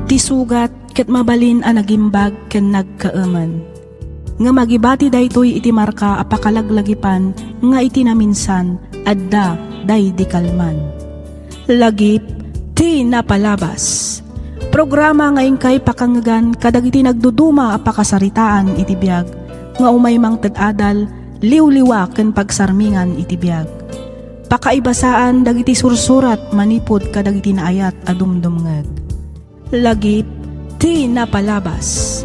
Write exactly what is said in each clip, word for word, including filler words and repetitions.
Ti sugat ket mabalin a nagimbag ken nagkaemen. Ngem agibati daytoy iti marka a pakalaglagipan nga iti naminsan, adda daydi kalman. Lagip ti napalabas. Programa nga inkay pakangngegan kadagiti nagduduma a pakasaritaan iti biag nga umay mangted adal, liwliwa ken pagsarmingan iti biag. Pakaibasaan dagiti sursurat manipud kadagiti naayat a dumdumngeg. Lagip ti napalabas.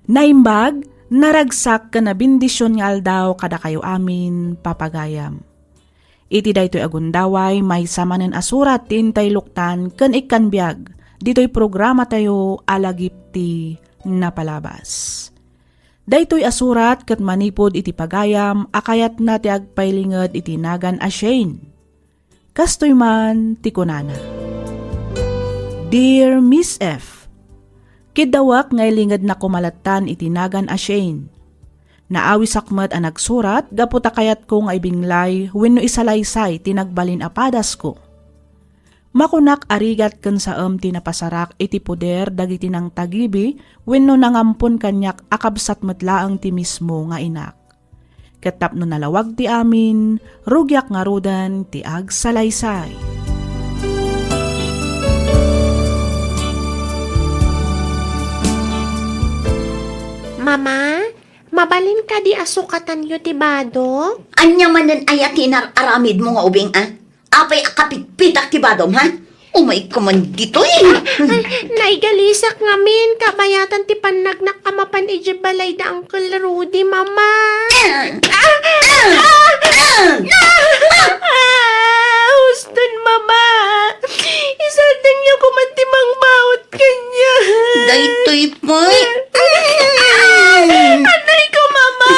Naimbag, naragsak ken nabendision nga aldaw kadakayo amin, papagayam. Iti daytoy a gundaway, maysa manen a surat ti intay luktan ken ikkan biag ditoy programatayo a Lagip ti Napalabas. Daytoy a surat ket manipud iti pagayam a kayatna ti agpailinged iti nagan a Shane. Kastoy man ti kunana, Dear Miss F, kiddawak nga ilingednak koma lattan iti nagan a Shane. Naawisak met a nagsurat gapu ta kayatko nga ibinglay wenno isalaysay ti nagbalin a padasko. Makunak a rigat ken saem ti napasarak iti poder dagiti nangtagibi wenno nangampon kaniak a kabsat met laeng ti mismo nga inak. Ket tapno nalawag ti amin, rugiak ngaruden ti agsalaysay. Mama, mabalin kadi a sukatanyo ti bado? Ania manen aya ti inar-aramidmo nga ubing, a? Apay a kapitpitak ti badom, ha? Umayka man ditoy. Ay, naigalisak ngamin, kabayatan ti pannagnak a mapan idiay balay da Uncle Rudy, Mama. Ah! Ah! Ah! Ah! Ah! Huston, Mama. Isardengyo koman ti mangbaut kaniak. Daytoy pay. Anay ko, Mama.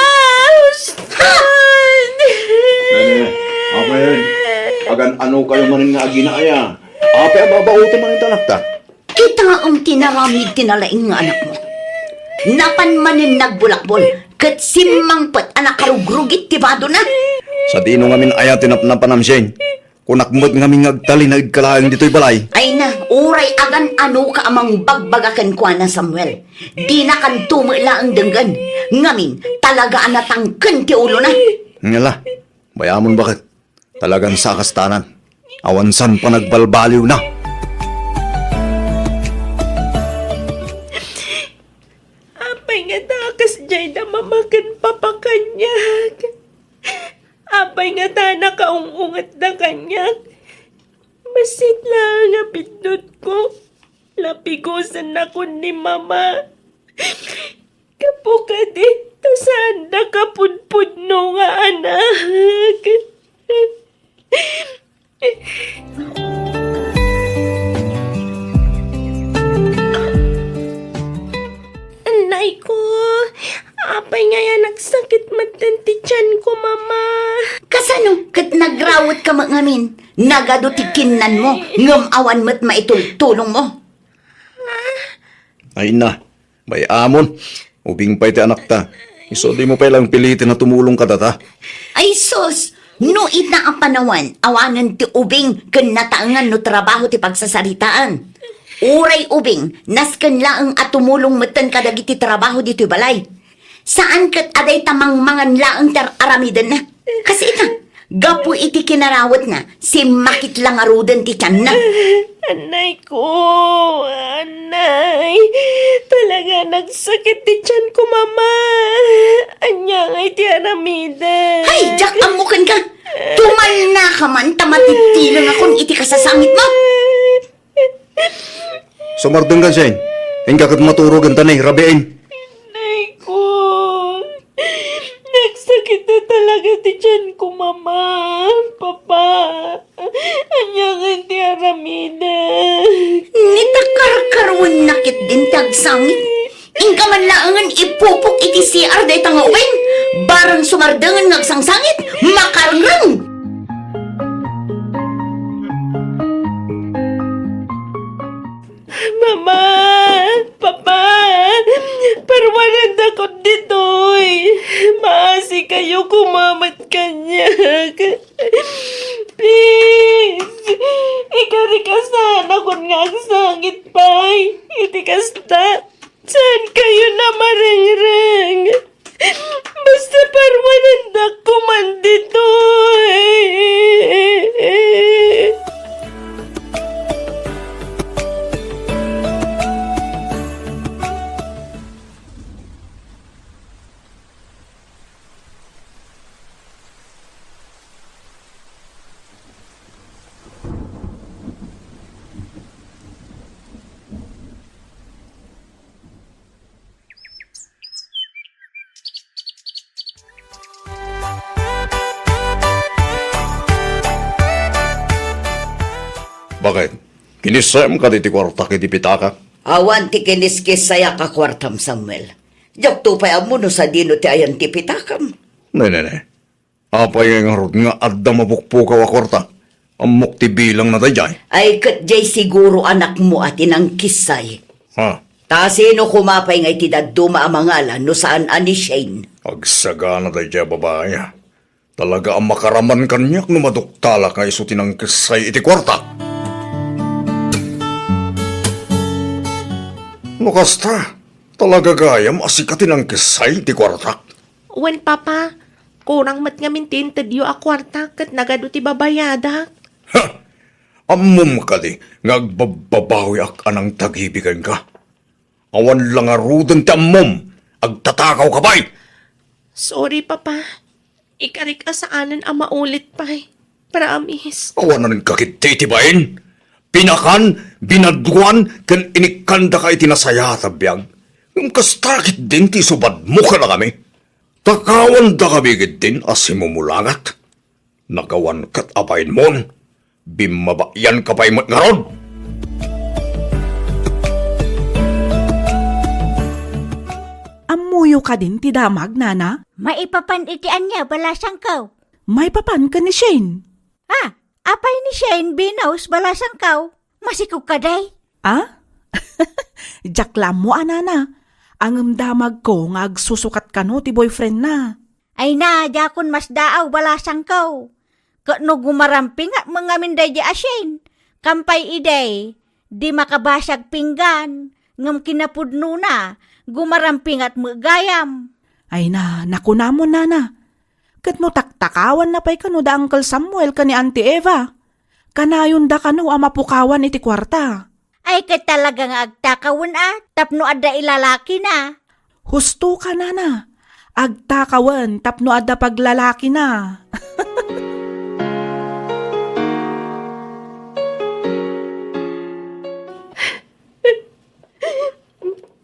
Huston. Nani, apay, agan-ano kayo manen nga agina aya? Apay a babaoten manen ti anakta? Kitaem ti naramid ti nalaing nga anakmo. Napan manen nagbulakbol, ket simmangpet a nakarugrugit ti badona. Sadino ngamin aya ti napnapanam, Shane? Kunak met ngamin nga agtalinaedka laeng ditoy balay. Ay na, uray agan-anoka a mangbagbaga kenkuana, Samuel. Dinakanto met laeng denggen. Ngamin, talaga a natangken ti ulona. Ngala, bay-amon baket. Talagan sa kastanan. Awan san panagbalbaliwna. Apay nga dakes jay da mama ken papa kaniak? Apay nga ta nakaung-ungetda kaniak? Bassit laeng a biddutko. Lapigusennakon ni mama. Gapu kadi, ta saandaka pudpudno nga anak. Anay ko, apay nga aya nagsakit metten ti tianko, Mama? Kasano ket nagrawetka met ngamin? Nagadu ti kinnanmo, ngem awan met maitultulongmo. Ay na, bay-amon. Ubing pay ti anakta. Isu dimo pay lang piliten a tumulong kadata. Ay sus! No ita a panawan, awanen ti ubing ken nataengan no trabaho ti pagsasaritaan. Uray ubing, nasken laeng a tumulong metten kadagiti trabaho ditoy balay. Saan ket a dayta mangmangan laeng ti ar-aramidenna. Kas ita, gapu iti kinarawetna, simmakit la ngaruden ti tianna. Anay ko, anay. Talaga nagsakit ti tianko, Mama. Ania ngay ti aramidek? Hay, diak ammo kenka. Tumannaka man ta matittilengakon iti kasasangitmo. Sumardengka, Shane. Inka ket maturogen ta ni rabiin. Nay ko. Nagsakit na talaga ti tianko, Mama, Papa. Ania ngay ti aramidek? Ni ta karkaruenna ketdin ti agsangit. Inka man laengen ipupok iti C R dayta nga ubing. Bareng sumardengen nga agsangsangit, makarengreng. Mama, Papa, parwanendakon ditoy. Maasi kayo koma met kaniak. Please, ikarikasanakon nga agsangit pay. Iti kasta, saan kayo na marengreng? Basta parwanandak koman ditoy. Bakit? Kinissayam kadi ti kuartak iti pitaka? Awan ti kiniskissayak a kuartam, Samuel. Diakto pay ammo no sadino ti ayan ti pitakam. Ne, ne, ne. Apay ngay ngarud nga adda mapukpukaw a kuarta? Ammok ti bilangna daydiay. Ay, ket diay siguro anakmo a ti nangkissay. Ha? Ta sino koma pay ngay ti dadduma a mangalan no saan a ni Shane? Agsagana daydiay a babai. Talaga a makaraman kaniak no maduktalak nga isu ti nangkissay iti kuarta. No kasta, talaga gayam a sika ti nangkissay iti kuartak? Wen, Papa, kurang met ngamin ti intedyo a kuarta ket nagadu ti babayadak. Ha! Ammom kadi nga agbabbabawiak a nangtagibi kenka? Awan la ngaruden ti ammom, agtatakaw ka pay! Sorry, Papa. Ikarik a saanen a maulit pay. Promise. Awanan ka ketdi iti bain. Pinakan, binadwan, ken inikkandaka iti nasayaat a biag. Ngem kasta ketdin ti isubadmo kadakami. Takawandakami ketdin a simumulagat. Nakawan ket a bainmon. Bimmabayan ka pay met ngarud. Ammoyo kadin ti damag, Nana? Maipapan iti ania, balasangko? Maipapan ken ni Shane. Ah, apay ni Shane, Venus, balasangko? Masikog kadi? Ah? Diak la ammo a, Nana. Ngem damagko nga agsusukat kano ti boyfriendna. Ay na, diakon masdaaw, balasangko. Ket no gumarampingat met ngamin daydi a Shane, kampay idi, di makabasi agpinggan, ngem kinapudnona, gumarampingat met gayam. Ay na, nakunamon, Nana. Ket no taktakawanna pay kano da Uncle Samuel ken ni Auntie Eva, kanayonda kano a mapukawan iti kuarta. Ay, ket talaga nga agtakawen a tapno adda ilalakina. Husto ka, Nana. Agtakawen tapno adda paglalakina.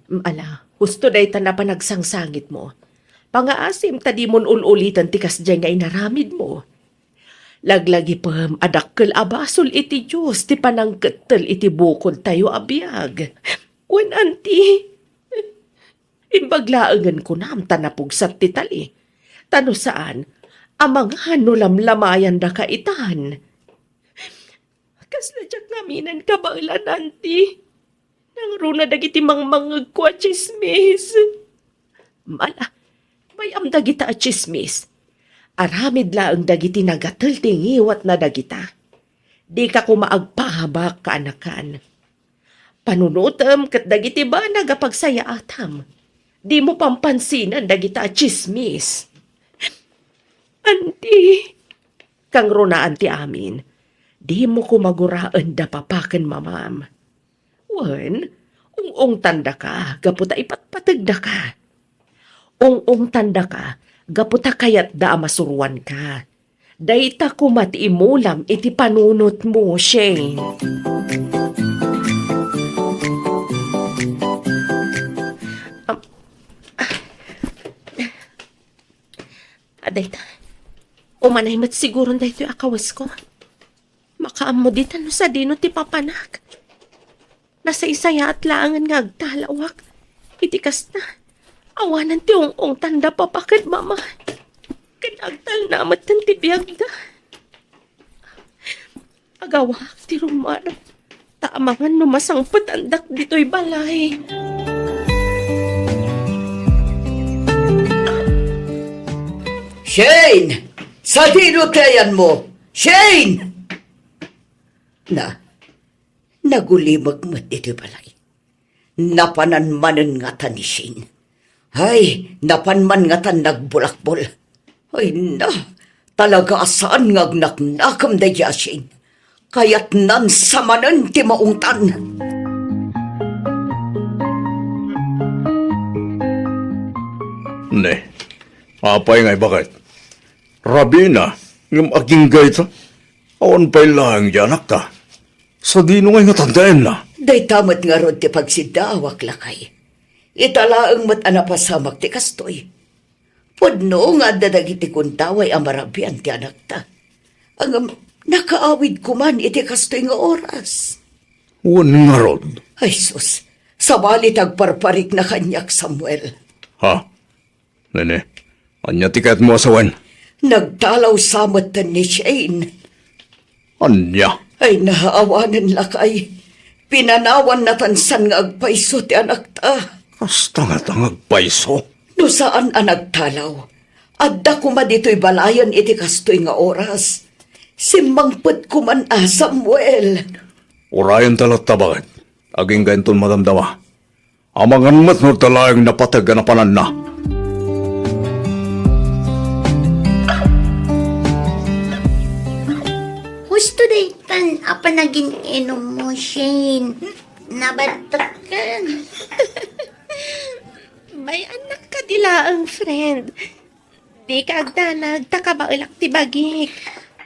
Ala, husto dayta a panagsangsangitmo. Pangaasim ta dimon ul-uliten ti kasdiay nga inaramidmo. Laglagipem a dakkel a basol iti Dios ti panangkettel iti bukodtayo a biag. Wen, Auntie, imbag laengen kunam ta napugsat ti tali. Ta no saan, amangan no lamlamayandaka itan. Kasla diak ngaminen kabaelan, Auntie. Nangruna dagiti mangmangngegko a tsismis. Ala, bay-am dagita a tsismis. Aramid laeng dagiti nagatel ti ngiwatna dagita. Dika koma agpaabak, kaanakan. Panunotem ket dagiti banag a pagsayaatam. Dimo pampansinan dagita a tsismis. Auntie, kangrunaan ti amin. Dimo koma guraen da papa ken mamam. Wen, ung-ungtandaka gapu ta ipatpategdaka. Ung-ungtandaka gapu ta kayatda a masuroanka. Dayta koma ti imulam iti panunotmo, Shane. Am, ah, adayta, umanay met siguron daytoy a kawesko. Makaammo ditan no sadino ti papanak. Nasaysayaat laengen nga agtalawak. Iti kasta, awanan ti ung-ungtanda papa ken mama. Ken agtalna metten ti biagda. Agawak ti rummuar. Ta amangan no masangpetandak ditoy balay. Shane! Sadino ti ayanmo? Shane! Na, nagulimek met ditoy balay. Napanan manen ngata ni Shane. Ay, napan man ngatan nagbulakbol. Ay na, talaga a saan nga agnaknakem daydi a Shane. Kayatnan sa manen ti maungtan. Ne, apay nga ibaket? Rabiina, ngem agingga ita. Awan pay laeng di anakta. Sadino ngay nga tandaenna? Dayta met ngarud ti pagsiddaawak, lakay. Ita laeng met a napasamak ti kastoy. Pudno nga adda dagiti gundaway a marabian ti anakta. Ngem nakaawidko man iti kastoy nga oras. Wen ngarud. Ay sus, sabali ti agparparikna kaniak, Samuel. Ha? Nene, ania ti kayatmo a sawen? Nagtalaw sa metten ni Shane. Ania? Ay, naawanen, lakay. Pinanawan natan saan nga agpayso ti anakta. Kasta ngata nga agpayso? No saan a nagtalaw, adda koma ditoy balayen iti kastoy nga oras. Simmangpetko man a, Samuel. Urayenta latta, baket. Agingga inton madamdama. Amangan met no adda laeng napateg a napananna. Husto daytan a panagin-inummo, Shane. Nabantakan. Bay-annak kadi laeng, friend. Dika agdanag, ta kabaelak ti bagik.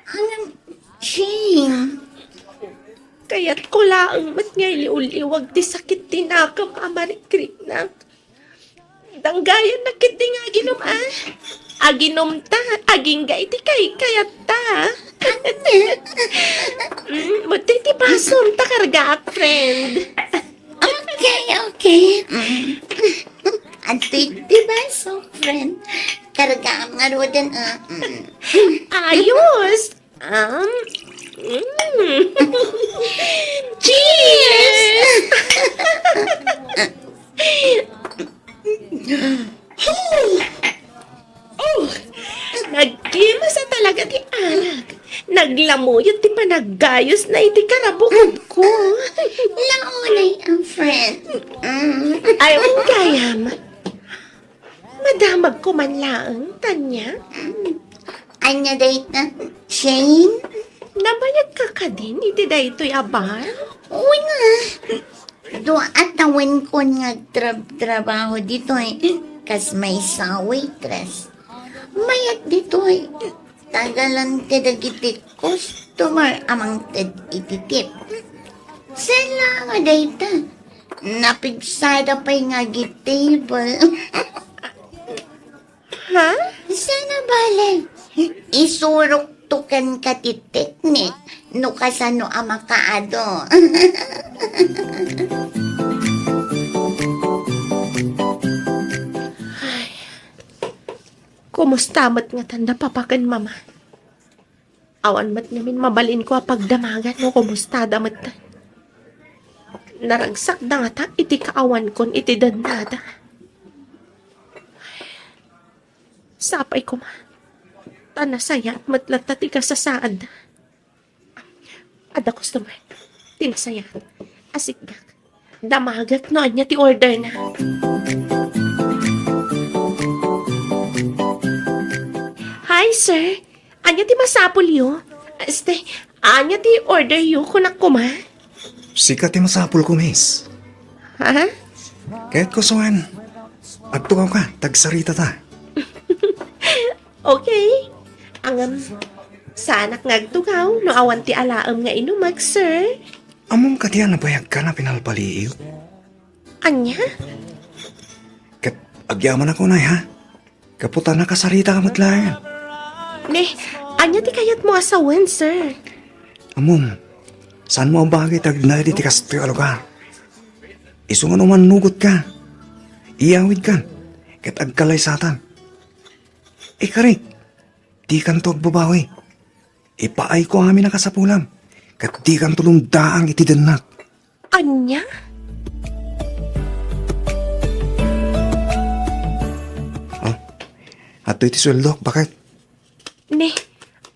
Ngem, Shane. Kayatko laeng met nga iliwliwag ti sakit ti nakem a marikriknak. Danggayannak ketdi nga aginum, a. Aginumta, agingga iti kaykayatta. Mm, met ti basom, ta kargaak, friend. Okay, okay. Mm. Adtoy ti baso, friend. Kargaam ngaruden, ah. Mm. Ayos! Um, mm. Cheers! Oh! Nagkimasa talaga ti arak. Naglamuyot ti panaggayosna iti karabukodko. Launay ang friend. Mm. Ay, wen gayam. Madamagko man laeng, Tanya. Ania dayta, Shane? Nabayagka kadin iti daytoy a bar? Wen a. Dua a tawenkon nga agtrab-trabaho ditoy, kas maysa a waitress. Mayat ditoy, tagalan ti dagiti customer a mangted iti tip. Saan la nga dayta, napigsada pay nga agi table. Ha? Saan a bale? Isurokto kenka ti teknik no kasano a makaado. Ay, kumusta met ngatan da Papa ken Mama? Awan met ngamin mabalinko a pagdamagan no kumustada met. Naragsakda ngata iti kaawankon iti dennada. Sapay koma, ta nasayaat met latta ti kasasaadda. Adda customer ti nasayaat. Asikdak. Damagek no ania ti orderna. Hi, sir. Ania ti masapulyo? Este, ania ti orderyo, kunak koma? Sika ti masapulko, miss. Ha? Kayatko saan. Agtugawka, ta agsaritata. Okay. Ngem, saanak nga agtugaw no awan ti alaem nga inumek, sir. Ammom kadi a nabayagkan a pinalpaliiw? Ania? Ket agyamanak unay, ha? Gapu ta nakasarita ka met laeng. Ne, ania ti kayatmo a sawen, sir? Ammom, saanmo a bagay ti agnaed iti kastoy a lugar. Isu nga no mannugotka, iyawidkan, ket agkalaysatan. Ikarik, dikanto agbabawi. Ipaayko amin a kasapulam, ket dikanto lumdaang iti dennak. Ania? Ah, adtoy ti sueldok, baket. Ne,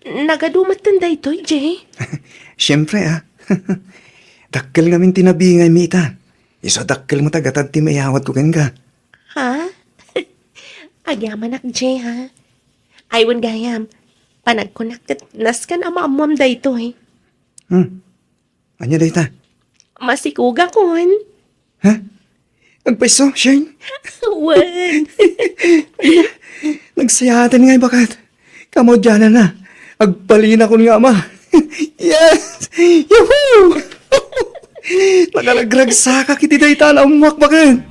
nagadu metten daytoy, Jay? Siempre, ah. Dakkel ngamin ti nabingaymi ita. Isu a dakkel met a gatad ti maiyawatko kenka. Ha? Agyamanak, Jay, ha? Ay, wen gayam. Panagkunak ket nasken a maammoam daytoy. Hmm. Ania dayta? Masikugakon. Ha? Agpayso, Shane? Wen. Nagsayaatan nga ibakat. Kamaudianan na. Agbalinakon nga ama. Yes! Yahoo! Nakaragragsakak iti dayta a naammoak baket.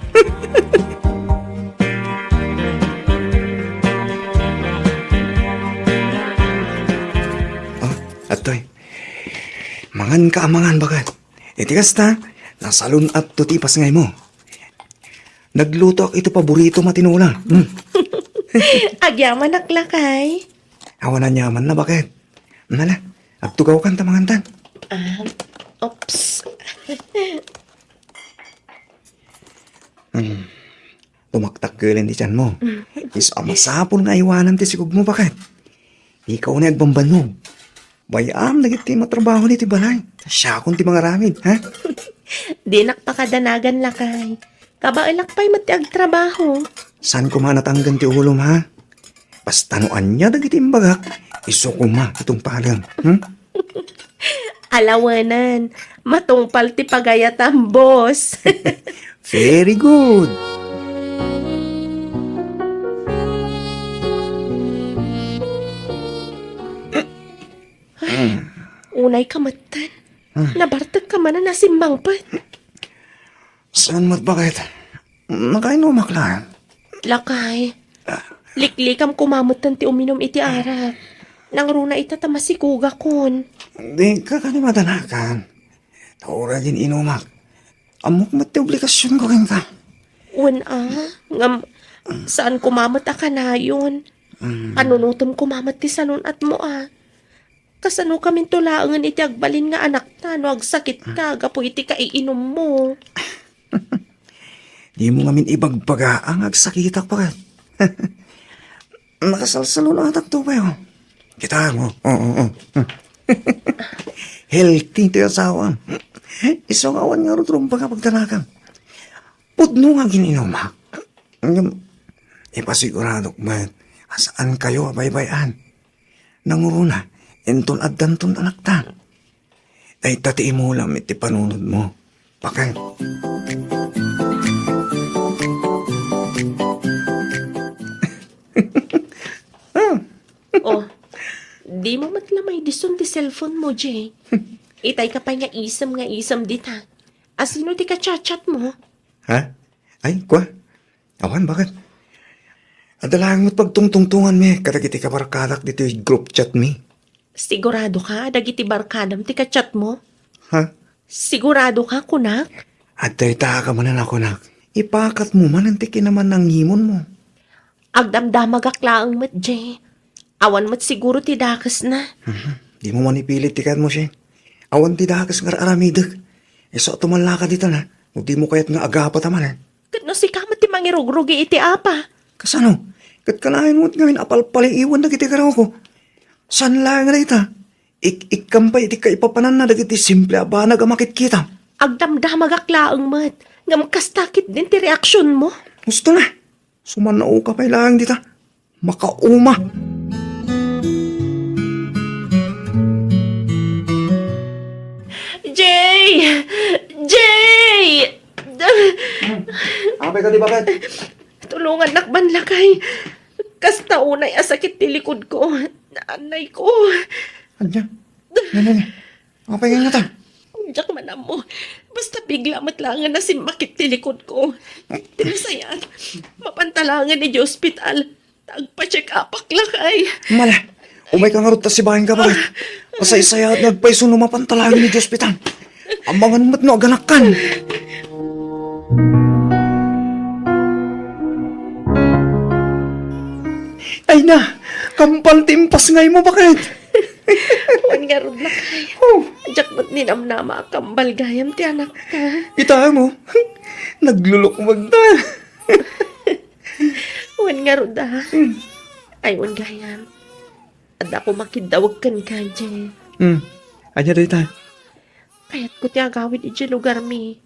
Oh, adtoy. Manganka a mangan baket. Iti kasta, nasalun-atto ti ipasngaymo. Naglutoak iti paboritom a tinola. Hmm. Agyamanak, lakay. Awan aniamanna, baket. Nala, agtugawkan ta mangantan. Ah, oops. Hmm. Tumaktakkel ti tianmo. Isu a masapul nga aywanam ti sikogmo, baket. Ikaw ni agbambannog. Bay-am dagiti matrabaho iti balay. Siakon ti mangaramid, ha? Dinak pakadanagan, lakay. Kabaelak pay met ti agtrabaho. Saan koma natanggan ti ulom, ha? Basta no ania dagiti imbagak, isu koma ti tungpalem. Hmm? Ala wen, matungpal ti pagayatam, boss. Very good. Unay ka metten. Hmm. Nabartek ka manen a simmangpet. Saan met baket? Nakainumak laeng. Lakay, liklikam koma metten ti uminum iti arak. Nangruna ita ta masikugakon. Dika kadi madanagan. Ta uray gin-inumak. Ammok met ti obligasionko kenka. Wen a, ngem saan koma met a kanayon. Mm. Panunotem koma met ti salun-atmo a. Kasano kaminto laengen iti agbalin nga anakta no agsakitka gapu iti kaiinummo? Dimo ngamin ibagbaga nga agsakitak, baket. Nakasalsalun-atak to, bayo. Kita mo. Oo, oo. Healthy ti asawam. Isu nga awan ngarud rumbeng a pagdanagan. Pudno nga gin-inumak. Ngem, ipasiguradok met a saankayo a baybay-an. Nangruna, inton addanton anakta. Dayta ti imulam iti panunotmo. Baket. Ah. Oh, dimo met la maidison ti cellphone mo, Jay. Itay ka pay nga isem nga isem dita. Asino ti kachatchat mo? Ha? Ay, kua? Awan, baket. Adda laeng met pagtungtungtonganmi kadagiti kabarkadak ditoy group chat mi. Sigurado ka, dagiti barkadam ti kachat mo? Ha? Sigurado ka, kunak? Adda ita ka manen a kunak. Ipakatmo manen ti kinamannangimonmo. Agdamdamagak laeng met, Jay. Awan met siguro ti dakesna. Mhm. Dimo manipilit ti kayatmo, Shane. Awan ti dakes nga ar-aramidek. Isu a tumallaka dita na, no dimo kayat nga agapata manen. Ket no sika met ti mangirugrugi iti apa? Kasano? Ket kanayon met ngamin a palpaliiwan dagiti karrawko. Saan laeng nga dayta? Ik-ikkam pay iti kaipapananna dagiti simple a banag a makitkitam. Agdamdamagak laeng met, ngem kasta ketdin ti reaksionmo. Husto na. Sumannao ka pay laeng dita. Makauma. Jay! Jay! Hmm. Apay ka, di ba, Kat? Tulongannak man, lakay. Kasta unay a sakit ti likod ko. Naanay ko. Anya? Ano, ano? Apay nga ta? Diak man ammo. Basta bigla met laengen a simmakit ti likod ko. Ti nasayaat, mapanta laengen idiay ospital. Ta agpa-check upak, lakay. Mala, umay ka ngarud ta sibain ka, baket. Masaysayaat nga agpayso no mapanta laengen idiay ospital. Amangan met no aganakkan. Ay na, kampal ti impasngaymo, baket. Wen ngarud, lakay. Oh. Diak met ninamnama a kambal gayam ti anakta. Ita mo, naglulukmag ta. Wen ngarud, ah. Hmm. Ay, wen gayam. Adda koma kiddawek kenka, Jay. Hmm. Ania dayta? Kayatko ti agawid idiay lugarmi.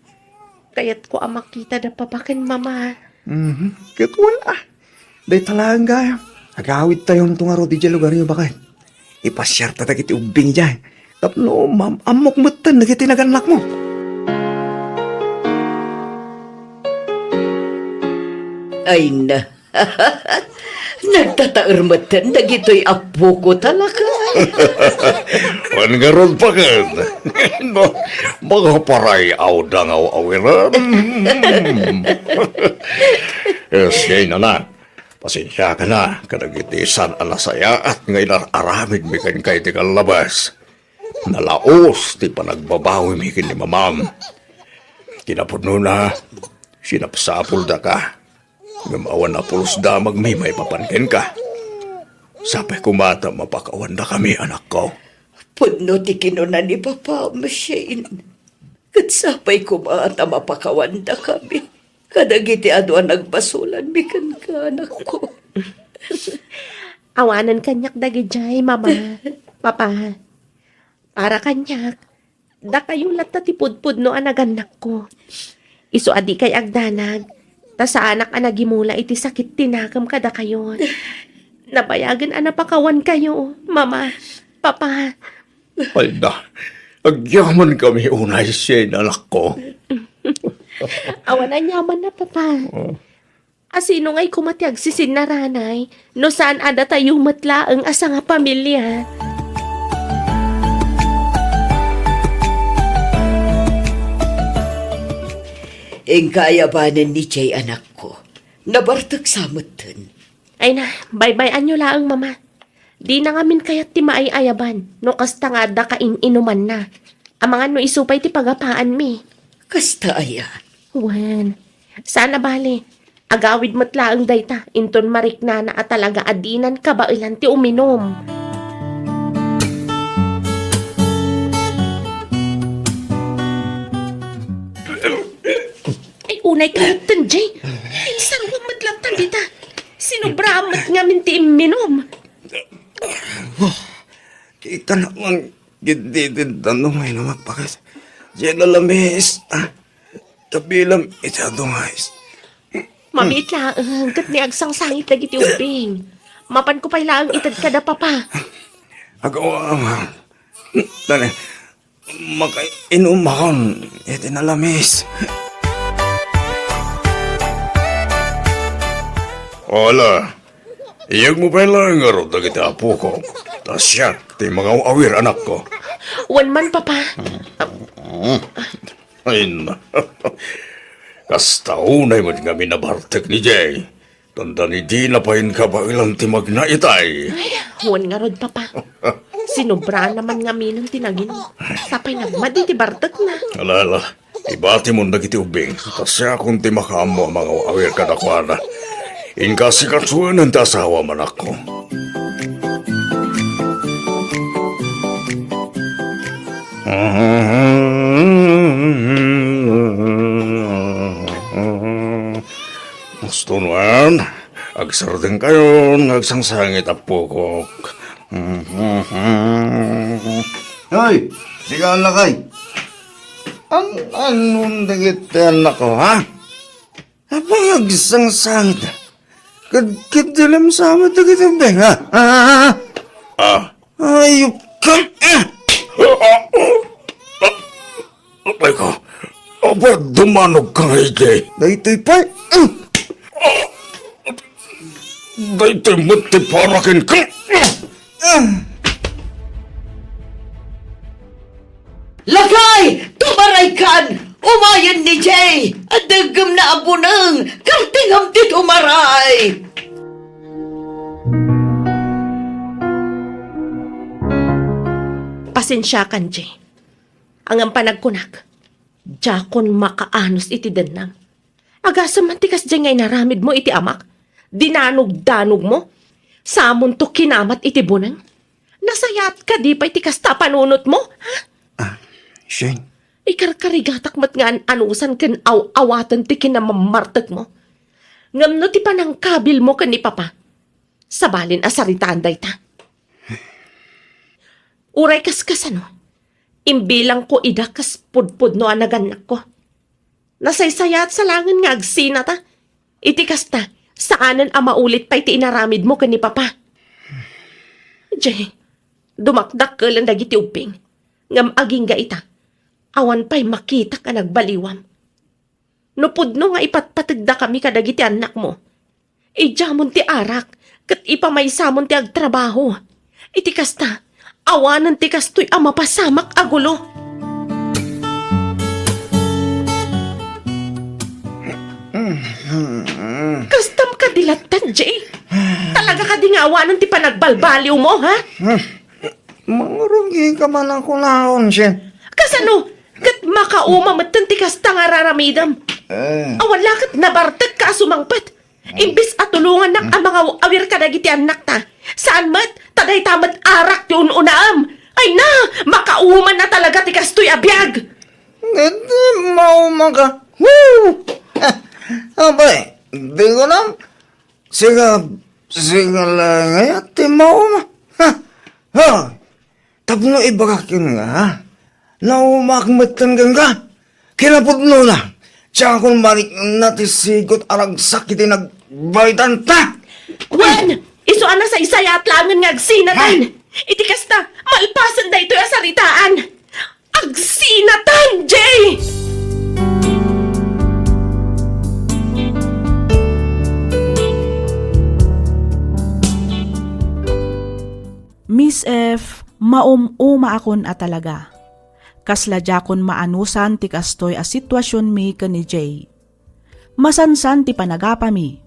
Kayatko a makita da papa ken mama. Mhm. Ket wen a. Dayta laeng gayam. Agawidtayonto ngarud idiay lugaryo, baket. Ipasiarta dagiti ubbing idiay. Tapno maam-ammok metten dagiti nagannakmo. Ay na. Nagtataer metten dagitoy appoko, talakay. Wen ngarud, baket. No, makaparay-aw da nga aw-awiran. Eh, siya, anak. Pasensiakan a kadagiti saan a nasayaat nga inar-aramidmi kenka iti kallabas. Nalaos ti panagbabawimi ken ni mamam. Kinapudnona, sinapsapoldaka. Ngem awan a pulos damagmi maipapan kenka. Sapay koma ta mapakawandakami, anakko. Pudno ti kinuna ni Papa, Shane. Ket sapay koma ta mapakawandakami kadagiti adu a nagbasolanmi kenka, anakko. Awanen kaniak dagidiay, Mama, Papa. Para kaniak, dakayo latta ti pudpudno a nagannakko. Isu a dikay agdanag, ta saanak a nagimula iti sakit ti nakem kadakayo. Nabayagen a napakawankayo, Mama, Papa. Ay na, agyamankami unay, Shane, anakko. Awan aniamanna, Papa. Oh. A sino ngay koma ti agsisinnarana no saan a datayo met laeng a sangapamilia? Inka ayabanen ni Jay, anakko. Nabartek sa metten. Ay na, baybay-anyo laeng, Mama. Dina ngamin kayat ti maay-ayaban no kasta nga adda kain-inumanna. Amangan no isu pay ti pagapaanmi. Kasta aya? Wen, saan a bale. Agawid met laeng dayta inton mariknana a talaga a dinan kabaelan ti uminum. Ay, unay ka metten, Jay. Insaruam met latta dita. Sinobraam met ngamin ti imminum. Kita naman, gididin tanong ay naman, bakit? Diyan na lamis, ah. Tabilam iti adungays. Mamiit laeng, ket ni agsangsangit dagiti ubbing. Mapanko pay laeng ited kada, Papa. Agawa, ama. Dali, makainumakon iti nalamis. Ala, iyagmo pay laeng ngarud dagiti apokok, ta siak ti mangaw-awir, anakko. Wen man, Papa. Ay, na. Kasta unay met ngamin a bartek ni Jay. Tanda ni dina pay kabaelan ti magnaitay. Ay, wen ngarud, Papa. Sinobraan naman ngaminen ti nagin. Sapay nagmadi ti bartekna. Ala, ala. Ibatimon dagiti ubbing. Ta siakon ti makaammo a mangaw-awir kadakuada. Inka sikasuanan ti asawam, anakko. Gusto nuan, agsardengkayon nga agsangsangit a pukok. Hoy, sika lakay. An-, annon dagiti annakko, ha? Apay agsangsangit? Kad-, kaddilam sa amat dagiti ubing, ha? Ha? Ah. Ayop ka! Ah! Apay ka? Apay dumanog ka nga idi? Daytoy pay. Ah! Daytoy met ti para kenka. Ah! Lakay! Tumaraykan! Umayen ni Jay! Adda gem na a buneng! Kartingam ti tumaray! Pasensiakan, Jay. Ngem panagkunak, diakon makaanus iti dennang. Agasem man ti kasdiay nga inaramidmo iti amak, dinanogdanogmo, samonto kinamat iti buneng. Nasayaat kadi pay ti kasta a panunotmo, ha? Ah, Shane. Ikarkarigatak met nga an-anusan ken aw-awaten ti kinamammartekmo. Ngem no ti panangkabilmo ken ni Papa, sabalen a saritaan dayta. Uray kaskasano, imbilangko ida kas pudpudno a nagannakko. Nasaysayaat sa laengen nga agsinata. Iti kasta, saanen a maulit pay ti inaramidmo ken ni Papa. Jay, dumakdakkelen dagiti ubbing. Ngem agingga ita, awan pay makitak a nagbaliwam. No pudno nga ipatpategdakami kadagiti annakmo, idiamon ti arak ket ipamaysamon ti agtrabaho. Iti kasta, awanen ti kastoy a mapasamak a gulo. Kastam kadi latta, Jay? Talaga kadi nga awanen ti panagbalbaliwmo, ha? Mangrugi ka man a kunaon, Shen. Kasano? Ket makauma metten ti kasta nga raramidem. Eh. Awan la ket nabartekka a sumangpet. Imbes a tulongannak a mangaw-awir kadagiti annakta, saan met, ta dayta met arak ti un-unaem. Ay na, makauma na talaga ti kastoy a biag. Ngem di mauma ka. Woo! Apay, di ko lang. Siga, siga la ngay ti mauma. Ha? Ha? Tapno ibagak ken nga, naumaak metten kenka. Kinapudnona, diakon marikna ti sigot a ragsak iti nagbaetanta. Wen, isu a nasaysayaat laengen nga agsinatan. Ha? Iti kasta, malpasen daytoy a saritaan. Agsinatan, Jay! Miss F, maum-umaakon a talaga. Kasla diakon maanusan ti kastoy a situasionmi ken ni Jay. Masansan ti panagapami.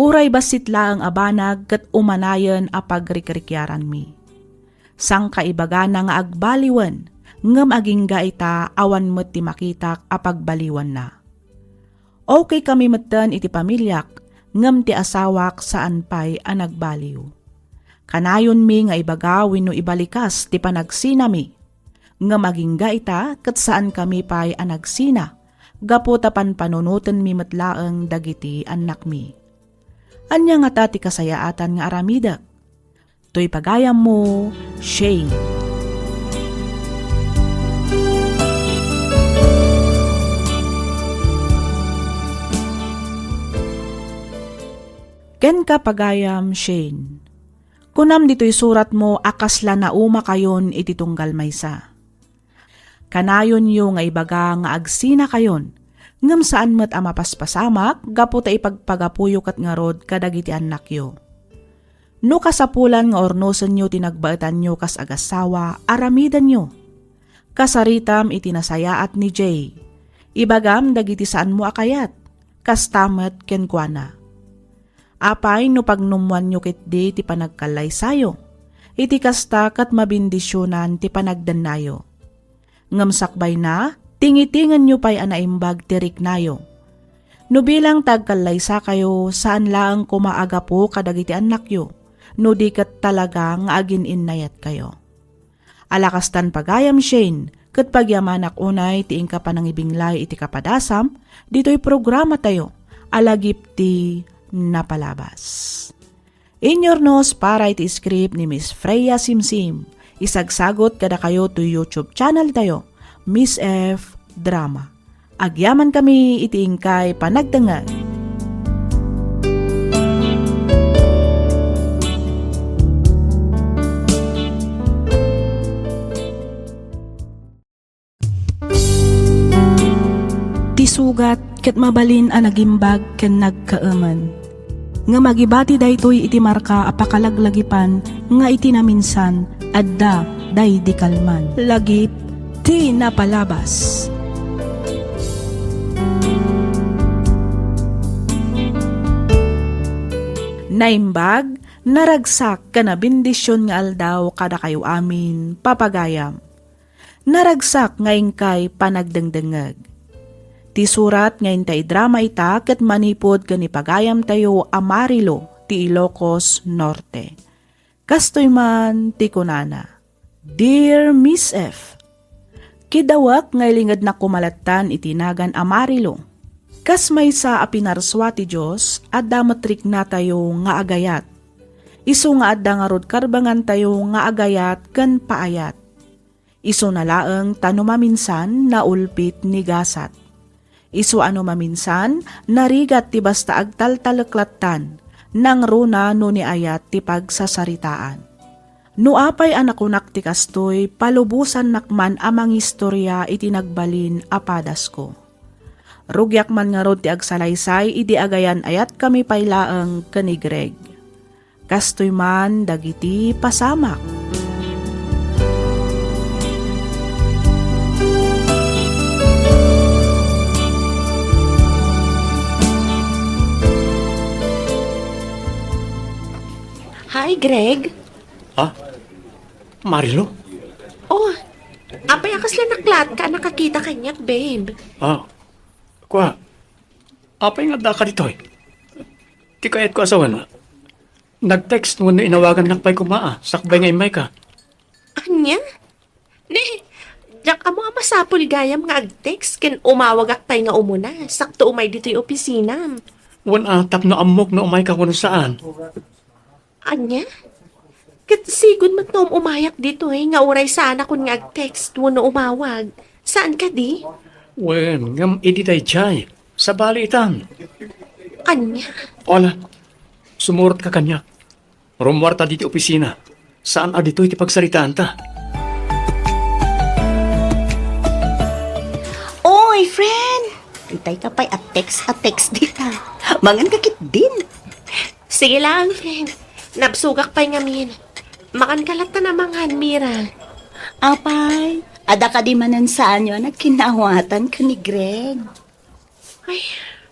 Uray bassit laeng a banag ket umanayen a pagrikrikiaranmi. Sangkaibagana nga agbaliwen, ngem agingga ita awan met ti makitak a pagbaliwanna. Okay kami metten iti pamiliak, ngem ti asawak saan pay a nagbaliw. Kanayonmi nga ibaga wenno ibalikas ti panagsinami. Ngem agingga ita ket saankami pay a nagsina, gapu ta panpanunotenmi met laeng dagiti annakmi. Ania ngata ti kasayaatan nga aramidek? Toy pagayammo, Shane. Kenka, pagayam Shane, kunam ditoy suratmo a kasla naumakayon iti tunggal maysa. Kanayonyo nga ibaga nga agsinakayon, ngem saan met a mapaspasamak gapu ta ipagpagapuyo ket ngarud kadagiti annakyo. No kasapulan nga urnosenyo ti nagbaetanyo kas agassawa, aramidenyo. Kasaritam iti nasayaat ni Jay. Ibagam dagiti saanmo a kayat. Kasta met kenkuana. Apay no pagnummoanyo ketdi ti panagkallaysayo? Iti kasta ket mabendisionan ti panagdennayo. Ngem sakbayna, tingitingenyo pay a naimbag ti riknayo. No bilang ta agkallaysakayo, saan laeng koma a gapu kadagiti annakyo, no di ket talaga nga agin-innayatkayo. Ala kastan, pagayam Shane, ket pagyamanak unay ti inka panangibinglay iti kapadasam ditoy programatayo a Lagip ti Napalabas. Inyurnos para iti script ni Miss Freya Simsim. Isagsagot kadakayo toy YouTube channel tayo, Miss F Drama. Agyamankami iti inkay panagdengngeg. Ti sugat ket mabalin a nagimbag ken nagkaemen. Ngem agibati daytoy iti marka a pakalaglagipan nga iti naminsan, adda daydi kalman. Lagip ti Napalabas. Naimbag, naragsak, ken nabendision nga aldaw kadakayo amin, papagayam. Naragsak nga inkay panagdengdengngeg. Ti surat nga inta idrama ita ket manipud ken ni pagayamtayo a Marilo ti Ilocos Norte. Kastoy man ti kunana, Dear Miss F, kidawak nga ilingednak koma lattan iti nagan a Marilo. Kas maysa a pinarsua ti Dios, adda met riknatayo nga agayat. Isu nga adda ngarud karbangantayo nga agayat ken paayat. Isuna laeng ta no maminsan, naulpit ni gasat. Isu a no maminsan, narigat ti basta agtaltalek lattan, nangruna no ni ayat ti pagsasaritaan. No apay a nakunak ti kastoy, palubosannak man a mangistoria iti nagbalin a padasko. Rugiak man ngarud ti agsalaysay idi agayan-ayatkami pay laeng ken ni Greg. Kastoy man dagiti pasamak. Hi, Greg. Ah? Marilo? Oh, apay a kasla naklatka a nakakita kaniak, babe? Ah, kua, apay nga addaka ditoy? Ti kayatko a sawen, nag-text wenno inawagannak pay koma, a, sakbay nga immayka. Ania? Ne, diak ammo a masapul gayam nga ag-text ken umawagak pay nga umuna, sakto umay ditoy opisinam. Wen a, tapno ammok no umayka wenno saan. Ania? Ket sigud met no um-umayak ditoy nga uray saanakon nga ag-text wenno umawag. Saan kadi? Wen, ngem idi daydiay, sabali itan. Ania? Ala, sumurotka kaniak. Rummuarta ditoy opisina. Saan a ditoy ti pagsaritaanta. Oy, friend! Itay ka pay a text, a text dita. Mangan ka ketdin. Sige lang, friend. Nabsogak pay ngamin. Makan ka latta a mangan, Mira. Apay, adda kadi manen saanyo a nagkinnaawatan ken ni Greg? Ay,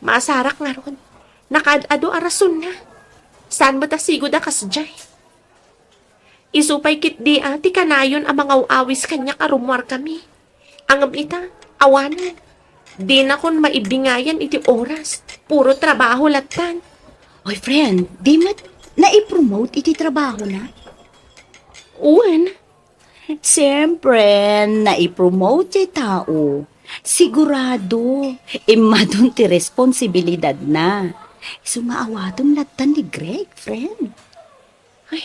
maasarak ngarud. Nakaad-adu a rasonna. Saan met a sigud a kasdiay? Isu pay ketdi a ti kanayon a mangaw-awis kaniak a rummuarkami. Ngem ita, awanen. Dinakon maibingayan iti oras. Puro trabaho lattan. Oy, friend, di met naipromote iti trabahona? Wen. Siyempre, naipromote ti tao. Sigurado, immadon ti responsibilidadna. Isu nga awatem lattan ni Greg, friend. Ay,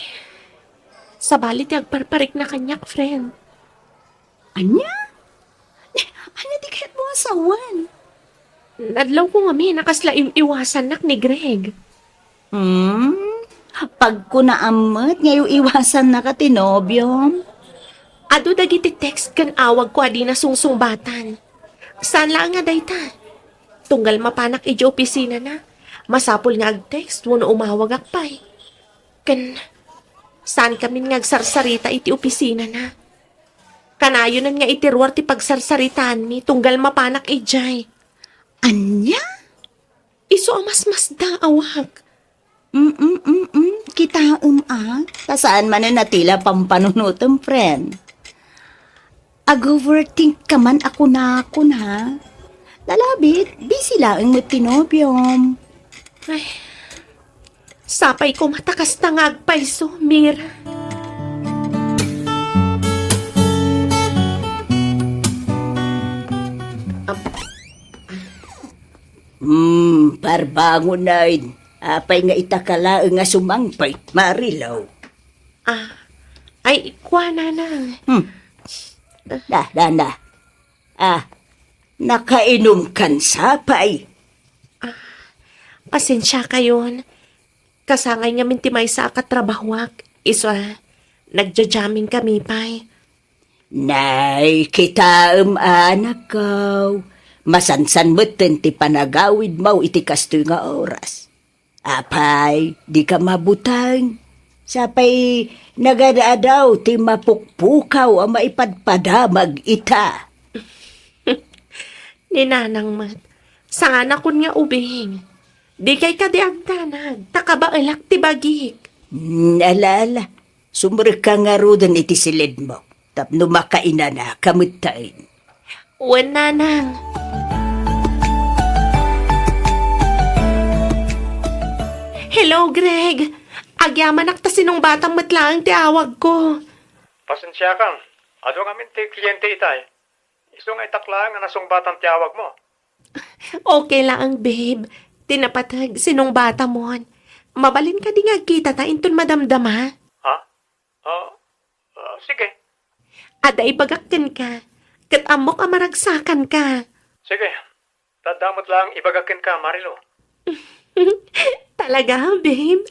sabali ti agparparikna kaniak, friend. Ania? Ania ti kayatmo a sawen? Nadlawko ngamin a kasla iw-iwasannak ni Greg. Hmm? Pagkunaam met nga iw-iwasannaka ti nobiom? Adu dagiti text ken awagko a dina sungsungbatan. Saan laeng nga dayta. Tunggal mapanak idiay opisinana, masapul nga ag-text wenno umawagak pay. Ken, saankamin nga agsarsarita iti opisinana. Kanayonen nga iti ruar ti pagsarsaritaanmi tunggal mapanak idiay. Ania? Isu a masmasdaawak. Mm, mm, mm. Kitaem a, ta saan manen a tila pampanunotem, friend. Ag-overthink ka man a kunakon, ha? Nalabit, busy laeng met ti nobiom. Ay, sapay koma ta kasta nga agpayso, Mira. Ap- Hmm, parbangonen. Apay nga ita ka laeng a sumangpet, Marilu? Ah, ay, kua, Nanang. Hmm. Da, da, da. Ah, nakainumkan sapay? Ah, pasensiakayon. Kasangay ngamin ti maysa a katrabahoak. Isu a, nagja-jamming kami pay. Nay, kitaem, anakko. Masansan metten ti panagawidmo iti kastoy nga oras. Apay, dika mabuteng. Sapay nagad-adaw ti mapukpukaw a maipadpadamag ita. Ni Nanang met, saanakon nga ubing. Dikay kadi agdanag, ta kabaelak ti bagik. Hmm, ala, ala. Sumrekka ngaruden iti silidmo, tapno makainanaka metten. Wen, Nanang. Hello, Greg. Agyamanak ta sinungbatam met laeng ti awagko. Pasensiakan. Adu ngamin ti kliente itay. Isu nga itak laeng a nasungbatan ti awagmo. Okay laeng, babe. Ti napateg, sinungbatamon. Mabalin kadi nga agkitata inton madamdama? Ha? Ah, ah, sige. Adda ibagak kenka, ket ammok a maragsakanka. Sige. Tadda met laeng ibagak kenka, Marilu. Talaga, babe?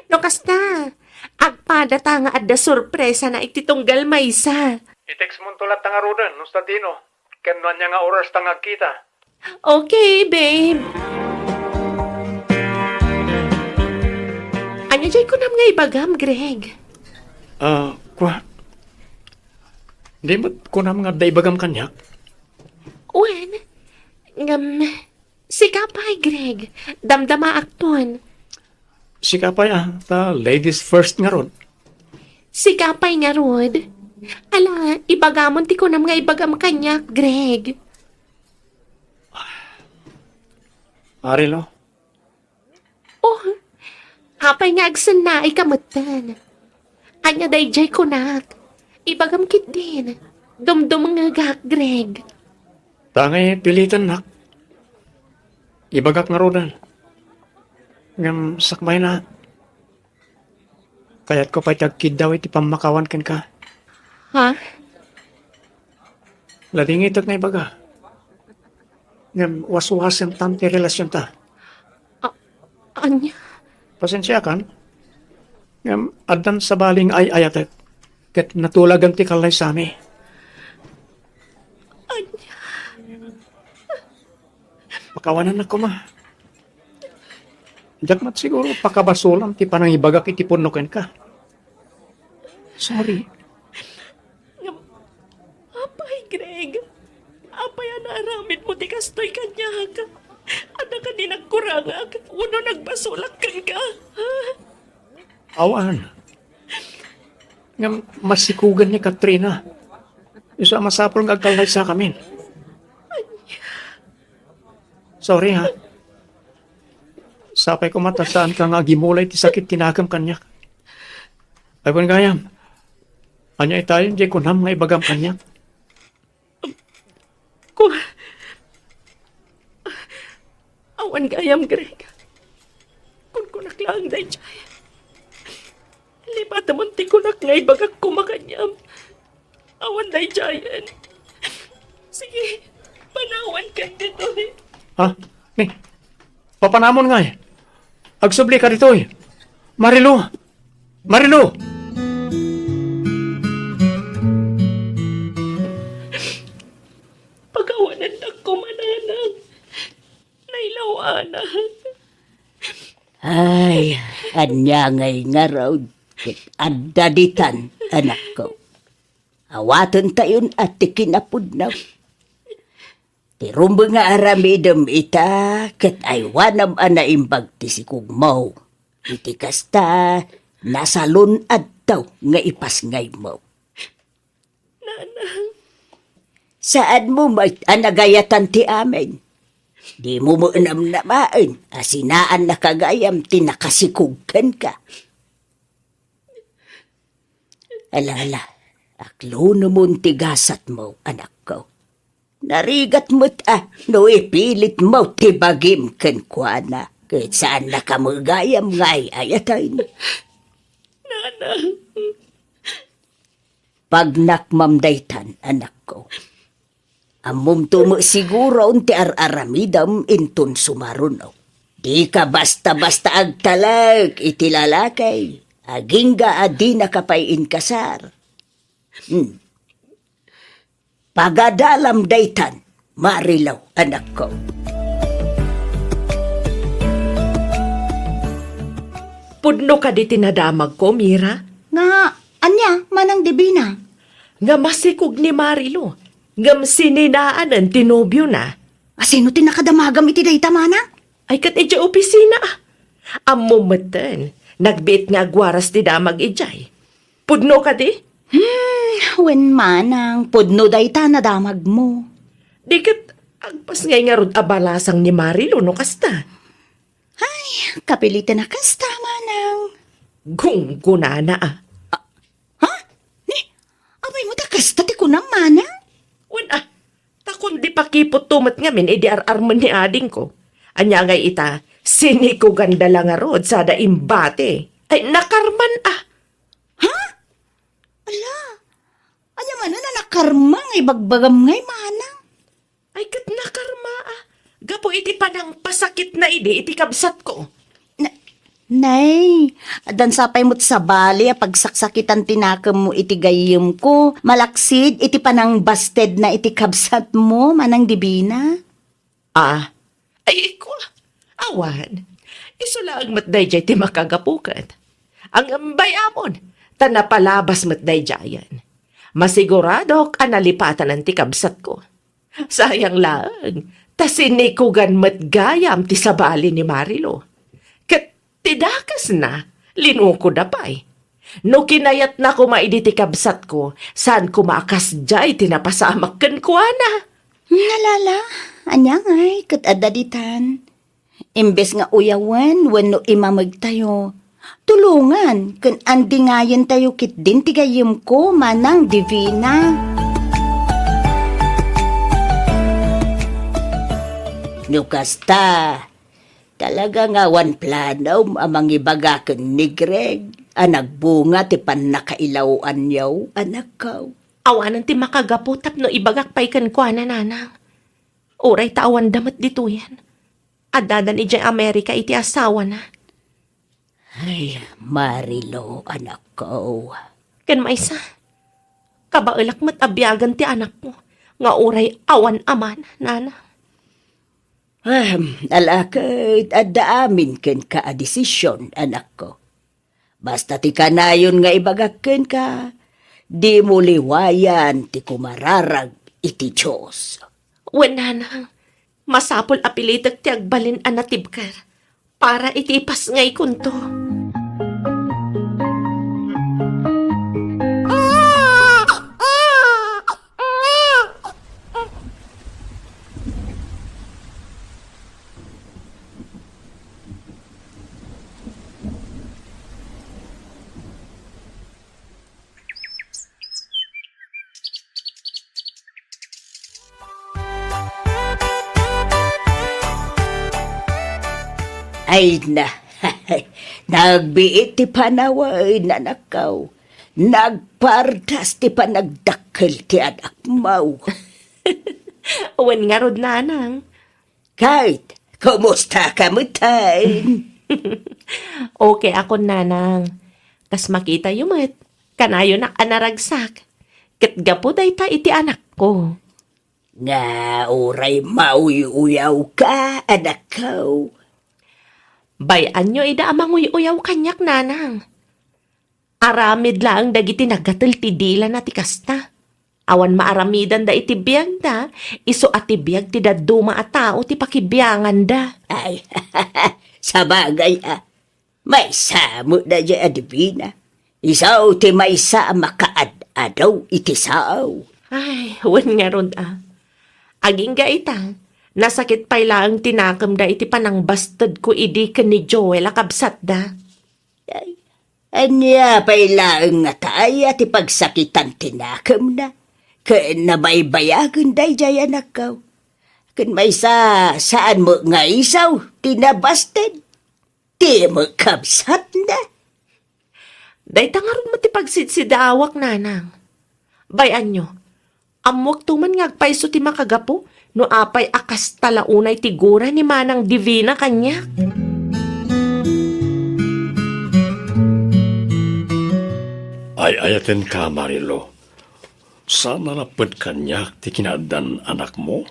No kasta, agpadata nga adda sorpresana iti tunggal maysa. I-text monto latta ngaruden no sadino, ken no ania nga oras ta nga agkita. Okay, babe. Ania jay kunam nga ibagam, Greg? Ah, kwa. Di met kunam nga adda ibagam kaniak? Wen, ngem, sika pay, Greg. Damdamaakton. Sika pay, ah, ta ladies first ngarud. Sika pay ngarud. Ala, ibagamon ti kunam nga ibagam kaniak, Greg. Marilu, Oh, apay nga agsennaay ka metten? Ania daydiay kunak? Ibagam ketdin. Dumdumngegak, Greg. Ta ngay pilitennak. Ibagak ngaruden. Ngem sakbayna, kayatko pay ti agkiddaw iti pammakawan kenka. Ha? Ladingitek nga ibaga. Ngem waswasentan ti relasionta. A-, ania? Pasensiakan. Ngem addan sabali nga ay-ayatek ket natulagan ti kallaysami. Ania? Pakawanannak koma. Diak met siguro pakabasolan ti panangibagak iti pudno kenka. Sorry. Ngem, apay, Greg? Apay a naaramidmo ti kastoy kaniak? Adda kadi nagkurangak wenno nagbasolak kenka? Awan. Ngem masikugan ni Katrina. Isu a masapul nga agkallaysakamin. Sorry, ha. Sapay koma ta saanka nga agimulay ti sakit ti nakem kaniak. Ay, wen gayam. Ania itayen jay kunam nga ibagam kaniak? Ku-, awan gayam, Greg. Kunkunak laeng daydiay. Lipatemon ti kunak nga ibagak koma kaniam. Awan daydiayen. Sige, panawankan ditoy. Ha? Ni, papanamon ngay. Agsubli ka ditoy. Marilu! Marilu! Pagawanannak koma, nanang. Nailaw-anak. Ay, ania ngay ngarud ket adda ditan, anakko. Awatentayon a ti kinapudno. Ti rumbeng nga aramidem ita ket aywanam a naimbag ti sikugmo. Iti kasta, nasalun-adto nga ipasngaymo. Nanang. Saanmo met a nagayatan ti amin. Dimo met namnamaen a sinaannaka gayam ti nakasikog kenka. Ala, ala, aklunemon ti gasatmo, anakko. Narigat met a no ipilitmo ti bagim kenkuana, ket saannaka met gayam nga ay-ayaten. Nanang. Pagnakmam daytan, anakko. Ammomto met siguron ti ar-aramidem inton sumaruno. Dika basta-basta agtalek iti lalaki, agingga a dinaka pay inkasar. Hmm. Pagadalam daytan, Marilu, anakko. Pudno kadi ti nadamagko, Mira? Nga, ania, Manang Divina? Nga masikog ni Marilu, ngem sininaanen ti nobiona. Asino ti nakadamagam iti dayta, Manang? Ay, ket idiay opisina, a. Ammom metten, nagbiit nga agwaras ti damag idiay. Pudno kadi? Hmm, wen, Manang, pudno dayta nadamagmo. Di ket agpasngay ngarud a balasang ni Marilu no kasta. Ay, kapiliten a kasta, Manang. Gunggonana, a. Ha? Ni, apay met a kasta ti kunam, Manang? Wen, a, ta kundi pakiputto met ngamin idi ar-armen ni adingko. Ania ngay ita, Sinikugan da la ngarud sada imbati. Ay, nakarman a. Ha? Ala, ania manen a nakarma nga ibagbagam ngay, manang? Ay, ket nakarma a. Gapu iti panangpasakitna idi iti kabsatko. Na-, nay, addan sa pay met sabali a pagsaksakitan ti nakemmo iti gayyemko, malaksid iti panangbastedna iti kabsatmo, Manang Divina. Ah, ay, ikwa, awan. Isu laeng met dayjay ti makagapu ket. Ngem bay-amon, ta napalabas met dayjayen. Masiguradok a nalipatanan ti kabsatko. Sayang laeng, ta sinikugan met gayam ti sabali ni Marilo. Ket ti dakesna, linukoda pay. No kinayatna koma idi ti kabsatko, saan koma a kasdiay ti napasamak kenkuana. Nalala, ania ngay ket adda ditan? Imbes nga uyawen wenno imamegtayo, tulongan ken andingayentayo ketdin ti gayyemko, Manang Divina. No kasta, talaga nga awan planom a mangibaga ken ni Greg a nagbunga ti pannakailawanyo, anakko? Awanen ti makagapu tapno ibagak pay kenkuana, nanang. Uray ta awanda met ditoyen. Addadan idiay Amerika iti asawana. Ay, Marilo, anakko. Ken maysa, kabaelak met a biagen ti anakko nga uray awan amana, nana. Ahem, ala ket adda amin kenka a desisyon, anakko. Basta ti kanayon nga ibagak kenka, dimo liwayan ti kumararag iti Dios. Wen, nanang, masapul a pilitek ti agbalin a natibker para iti ipasngaykonto. Ay na, nagbiit ti panawen, anakko. Nagpardas ti panagdakkel ti anakmo. Wen ngarud, nanang. Kate, kumusta ka metten? Okay akon, nanang. Kas makitayo met, kanayonak a naragsak. Ket gapu dayta iti anakko. Nga uray mauy-uyawka, anakko. Bay-anyo ida a manguy-uyaw kaniak, nanang. Aramid laeng dagiti nagatel ti dilana ti kasta. Awan maaramidanda iti biagda, isu a ti biag ti dadduma a tao ti pakibianganda. Ay, sabagay a, maysa met daydiay a Divina. Isu ti maysa a makaad-adaw iti sao. Ay, wen ngarud a. Agingga ita, nasakit pay laeng ti nakemda iti panangbastedko idi ken ni Joel a kabsatda. Ay, ania pay laeng nga taaya ti pagsakitan ti nakemna ken nabaybayagen daydiay anakko? Ken maysa, saan met nga isu ti nabasted? Ti met kabsatna? Dayta ngarud met ti pagsidsidaawak, nanang. Bay-anyo, Ammokto man nga agpayso ti makagapu no apay a kasta la unay ti gura ni Manang Divina kaniak. Ay-ayatenka, Marilo. Saan a lapped kaniak ti kinaaddan anakmo.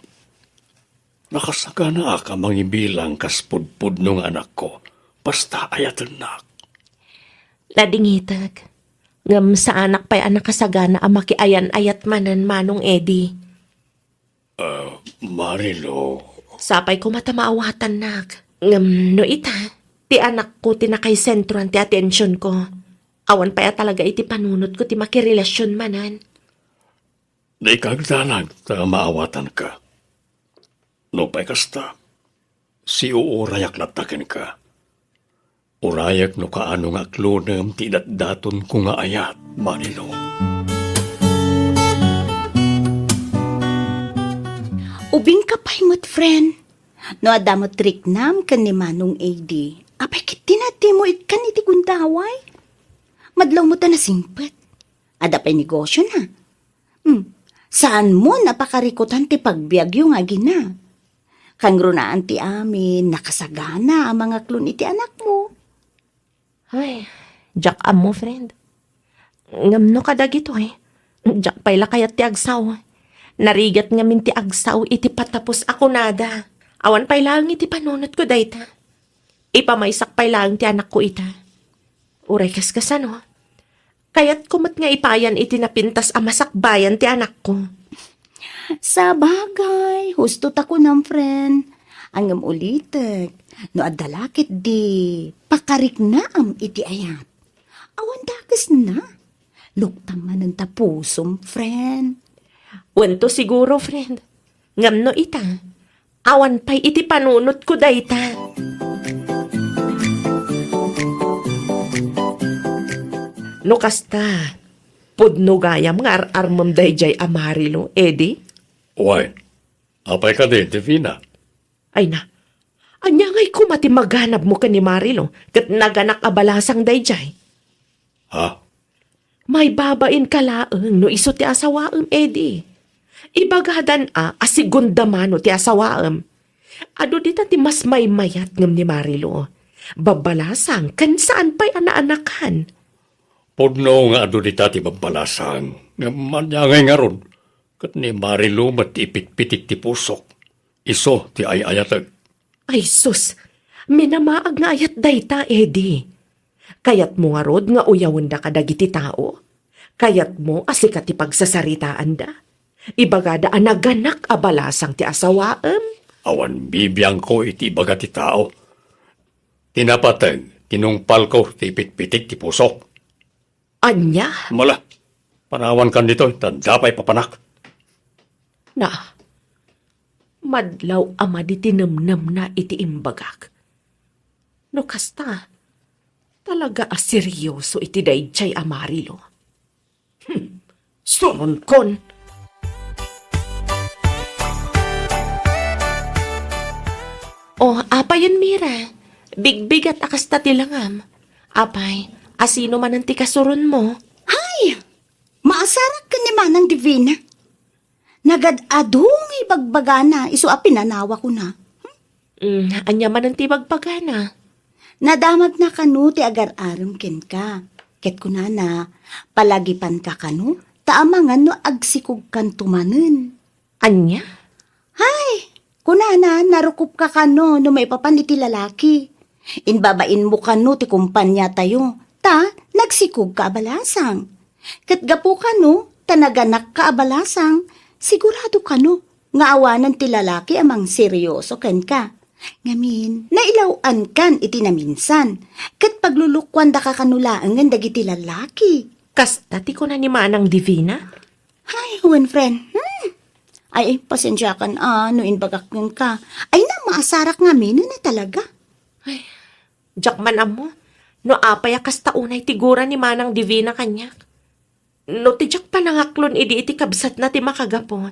Nakasaganaak a mangibilang kas pudpudno nga anakko, basta ayatennak. Ladingitek. Ngem saanak pay a nakasagana a makiayan-ayat manen, Manong Eddie. Ah, Marilo. Sapay koma ta maawatannak. Ngem no ita, ti anakko ti nakaisentroan ti atensionko. Awan pay a talaga iti panunotko ti makirelasion manen. Dika agdanag ta maawatanka. Nupay kasta, siuurayak latta kenka. Urayek no kaano nga aklonem ti idatdatonko nga ayat, Marilo. Ubingka pay met, friend. No adda met riknam ken ni Manong Eddie, apay ket tinadtimo ikkan iti gundaway? Madlawmo ta nasingpet. Adda pay negosiona. Hmm, saanmo a pakarikutan ti pagbiagyo nga agina. Kangrunaan ti amin, nakasagana a mangaklon iti anakmo. Ay, diak ammo, friend. Ngem no kadagitoy, diak pay la kayat ti agsao. Narigat ngamin ti agsao iti patapos a kunada. Awan pay laeng iti panunotko dayta. Ipamaysak pay laeng ti anakko ita. Uray kaskasano, kayatko met nga ipayan iti napintas a masakbayan ti anakko. Sabagay, husto ta kunam, friend. Ngem ulitek, no adda la ketdi pakariknaam iti ayat, awan dakesna. Luktam manen ta pusom, friend. Wen to siguro, friend. Ngem no ita, awan pay iti panunotko dayta. No kasta, pudno gayam nga ar-armem daydiay a Marilo, Eddie? Wen, apay kadi, Divina? Ay na, ania ngay koma ti maganabmo ken ni Marilo ket naganak a balasang daydiay? Ha? Maibabainka laeng no isu ti asawaem, Eddie. Ibagadan a, a segunda mano ti asawaem. Adu dita ti mas maymayat ngem ni Marilo. Babbalasang ken saan pay a naanakan. Pudno nga adu dita ti babbalasang, ngem ania ngay ngarud, ket ni Marilo met ti ipitpitik ti pusok. Isu ti ay-ayatek. Ay sus, minamaag nga ayat dayta, Eddie. Kayatmo ngarud nga uyawenda kadagiti tao? Kayatmo a sika ti pagsasaritaanda? Ibagada a naganak a balasang ti asawaem? Awan bibiangko iti ibaga ti tao. Ti napateg, tinungpalko ti ipitpitik ti pusok. Ania? Mala, panawankan ditoy, ta adda pay papanak. Na, madlaw a madi ti nemnemna iti imbagak. No kasta, talaga a seryoso iti daydiay a Marilo. Hmm, suronkon. Oh, apayen, Mira. Bigbigat a kasta ti langam. Apay, asino manen ti kasuronmo? Ay! Maasarak ken ni Manang Divina. Nagad-adu nga ibagbagana isu a pinanawakona. Hmm? Mm, ania manen ti ibagbagana? Nadamagna kano ti agar-arem kenka. Ket kunana, palagipanka kano, ta amangan no agsikogkanto manen. Ania? Hay, kunana, narukopka kano no maipapan iti lalaki. Inbabainmo kano ti kompaniatayo, ta nagsikogka a balasang. Ket gapu kano, ta naganakka a balasang, sigurado kano nga awanen ti lalaki a mangseryoso kenka. Ngamin, nailaw-ankan iti naminsan, ket paglulukuandaka kano laengen dagiti lalaki. Kasta ti kuna ni Manang Divina? Ay, wen, friend. Hmm. Ay, ay, pasensiakan a no imbagak kenka. Ay na, maasarak ngamin a talaga. Ay, diak man ammo no apay a kasta unay ti gura ni Manang Divina kaniak. No ti diak panangaklon idi iti kabsatna ti makagapu,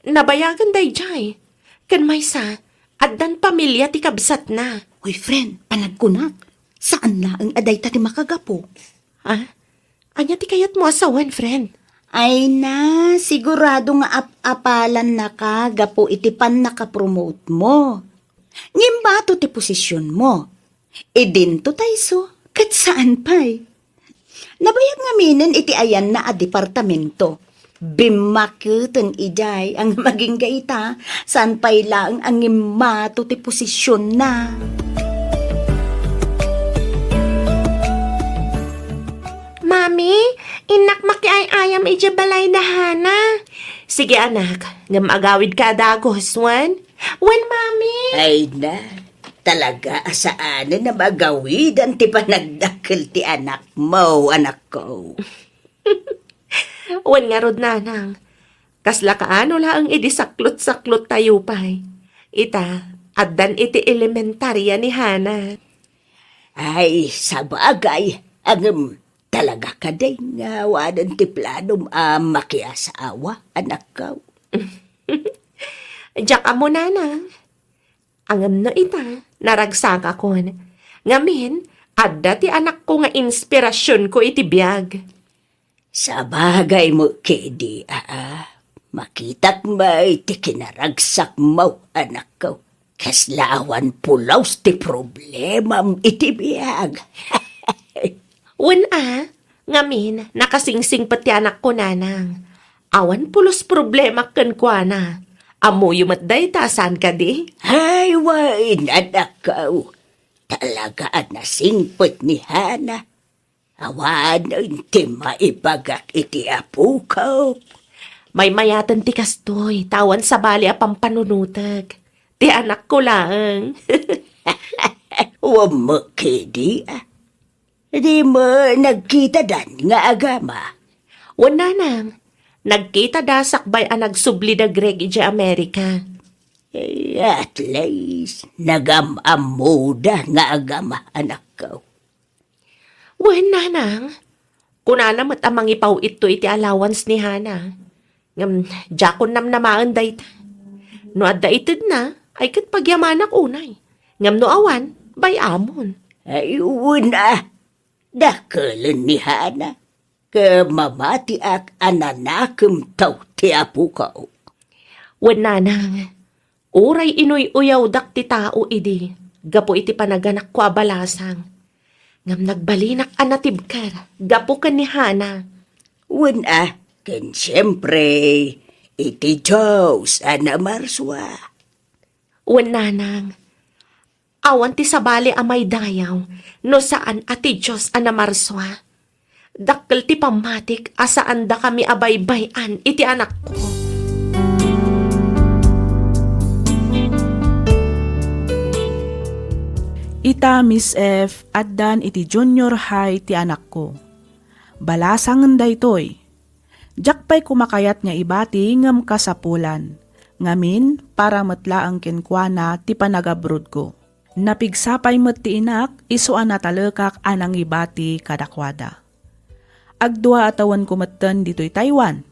nabayagan daydiay. Ken maysa, addan pamilia ti kabsatna. Hoy, friend, panagkunak, saan laeng a dayta ti makagapu. Ah? Ania ti kayatmo a sawen, friend? Ay na, sigurado nga ap-apalannaka gapu iti pannakapromotemo. Ngimbato ti posisionmo. Idinto ta isu, ket saan pay. Nabayag ngaminen iti ayanna a departamento. Bimmaketen idiay a nga agingga ita, saan pay laeng a ngimmato ti posisionna. Mami, innak makiay-ayam idiay balay da Hana. Sige, anak, ngem agawidka a dagus, wen? Wen, Mami. Ay na, talaga a saanen a magawidan ti panagdakkel ti anakmo, anakko. Wen ngarud, nanang, kasla kaano laeng idi saklot-saklottayo pay. Ita, addan iti elementaria ni Hana. Ay, sabagay, ngem talaga kadi nga awanen ti planom a makiasawa, anakko? Diak ammo, nanang. Ngem no ita, naragsakakon. Ngamin, adda ti anakko nga inspirasionko iti biag. Sabagay met kadi, aa. Makitak met ti kinaragsakmo, anakko. Kasla awan pulos ti problemam iti biag. Wen a, ngamin, nakasingsingpet ti anakko, nanang. Awan pulos problema kenkuana. Ammoyo met dayta, saan kadi? Ay, wen, anakko. Talaga a nasingpet ni Hana. Awanen ti maibagak iti apokok. Maymayaten ti kastoy, ta awan sabali a pampanunotek. Ti anakko laeng. Wen met kadi, a. Di met nagkitadan nga agama? Wen, nanang, nagkitada sakbay a nagsubli da Greg idiay Amerika. Eh, at least, nagam-ammoda nga agama, anakko. Wen, nanang, kunana met a mangipaw-itto iti allowance ni Hana. Ngem, diakon namnamaen dayta. No adda itedna, ay ket pagyamanak unay. Ngem no awan, bay-amon. Ay, wen a, dakelen ni Hana. Ket mamatiak a nanakemto ti apoko. Wen, nanang, uray inuy-uyawdak ti tao idi, gapu iti panaganakko a balasang. Ngem nagbalinak a natibker gapu ken ni Hana. Wen a, ken siempre, iti Dios a namarsua. Wen, nanang, awan ti sabali a maidayaw no saan a ti Dios a namarsua. Dakkel ti pammatik a saandakami a baybay-an iti anakko. Ita, Miss F, addan iti junior high ti anakko. Balasangen daytoy. Diak pay koma kayat nga ibati ngem kasapulan. Ngamin, para met laeng kenkuana ti panagabrodko. Napigsa pay met ti inak isu a natalekak a nangibati kadakuada. Agdua a tawenko metten ditoy Taiwan.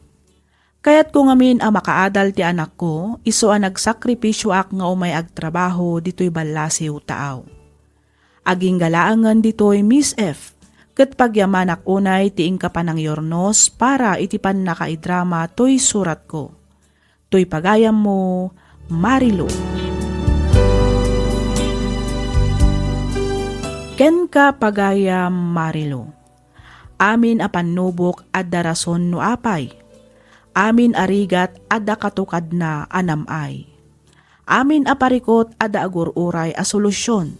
Kayatko ngamin a makaadal ti anakko isu a nagsakripisioak nga umay agtrabaho ditoy ballasiw taaw. Agingga laengen ditoy, Miss F, ket pagyamanak unay ti inka panangyurnos para iti pannakaidrama toy suratko. Toy pagayammo, Marilu. Kenka, pagayam Marilu. Amin a pannubok adda rason no apay. Amin a rigat adda katukadna a nam-ay. Amin a parikut adda agur-uray a solusion.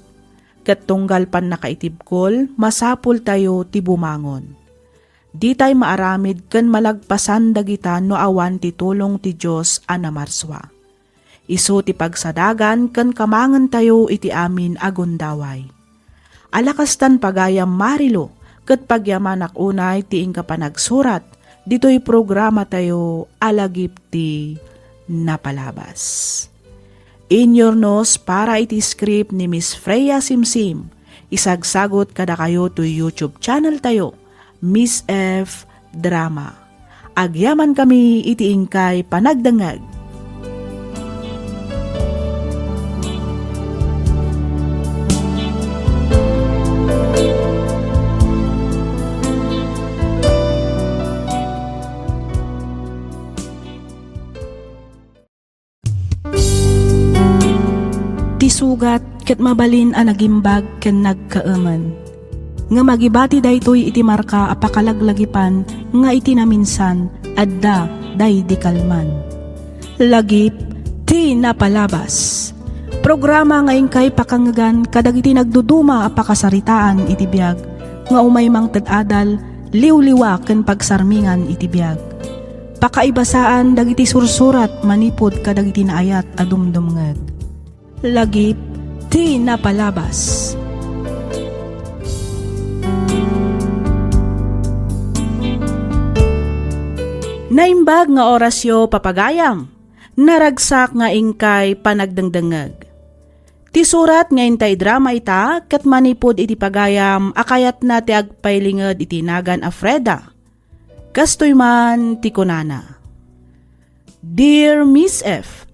Ket tunggal pannakaitibkol, masapultayo ti bumangon. Ditay maaramid ken malagpasan dagita no awan ti tulong ti Dios a namarsua. Isu ti pagsadagan ken kamangentayo iti amin a gundaway. Alakastan pagayam Marilu, ket pagyamanak unay ti inka panagsurat ditoy programatayo a Lagip ti Napalabas. Inyurnos para iti script ni Miss Freya Simsim, isagsagut kadakayo toy YouTube channel tayo, Miss F Drama. Agyamankami iti inkay panagdengngeg. Ti sugat ket mabalin a nagimbag ken nagkaemen. Ngem agibati daytoy iti marka a pakalaglagipan nga iti naminsan adda daydi kalman. Lagip ti Napalabas. Programa nga inkay pakangngegan kadagiti nagduduma a pakasaritaan iti biag nga umay mangted adal, liwliwa ken pagsarmingan iti biag. Pakaibasaan dagiti sursurat manipud kadagiti naayat a dumdumngeg. Lagip ti Napalabas. Naimbag nga orasyo, papagayam. Naragsak nga inkay panagdengdengngeg. Ti surat nga intay drama ita ket manipud iti pagayam a kayatna ti agpailinged iti nagan a Freda. Kastoy man ti kunana, Dear Miss F,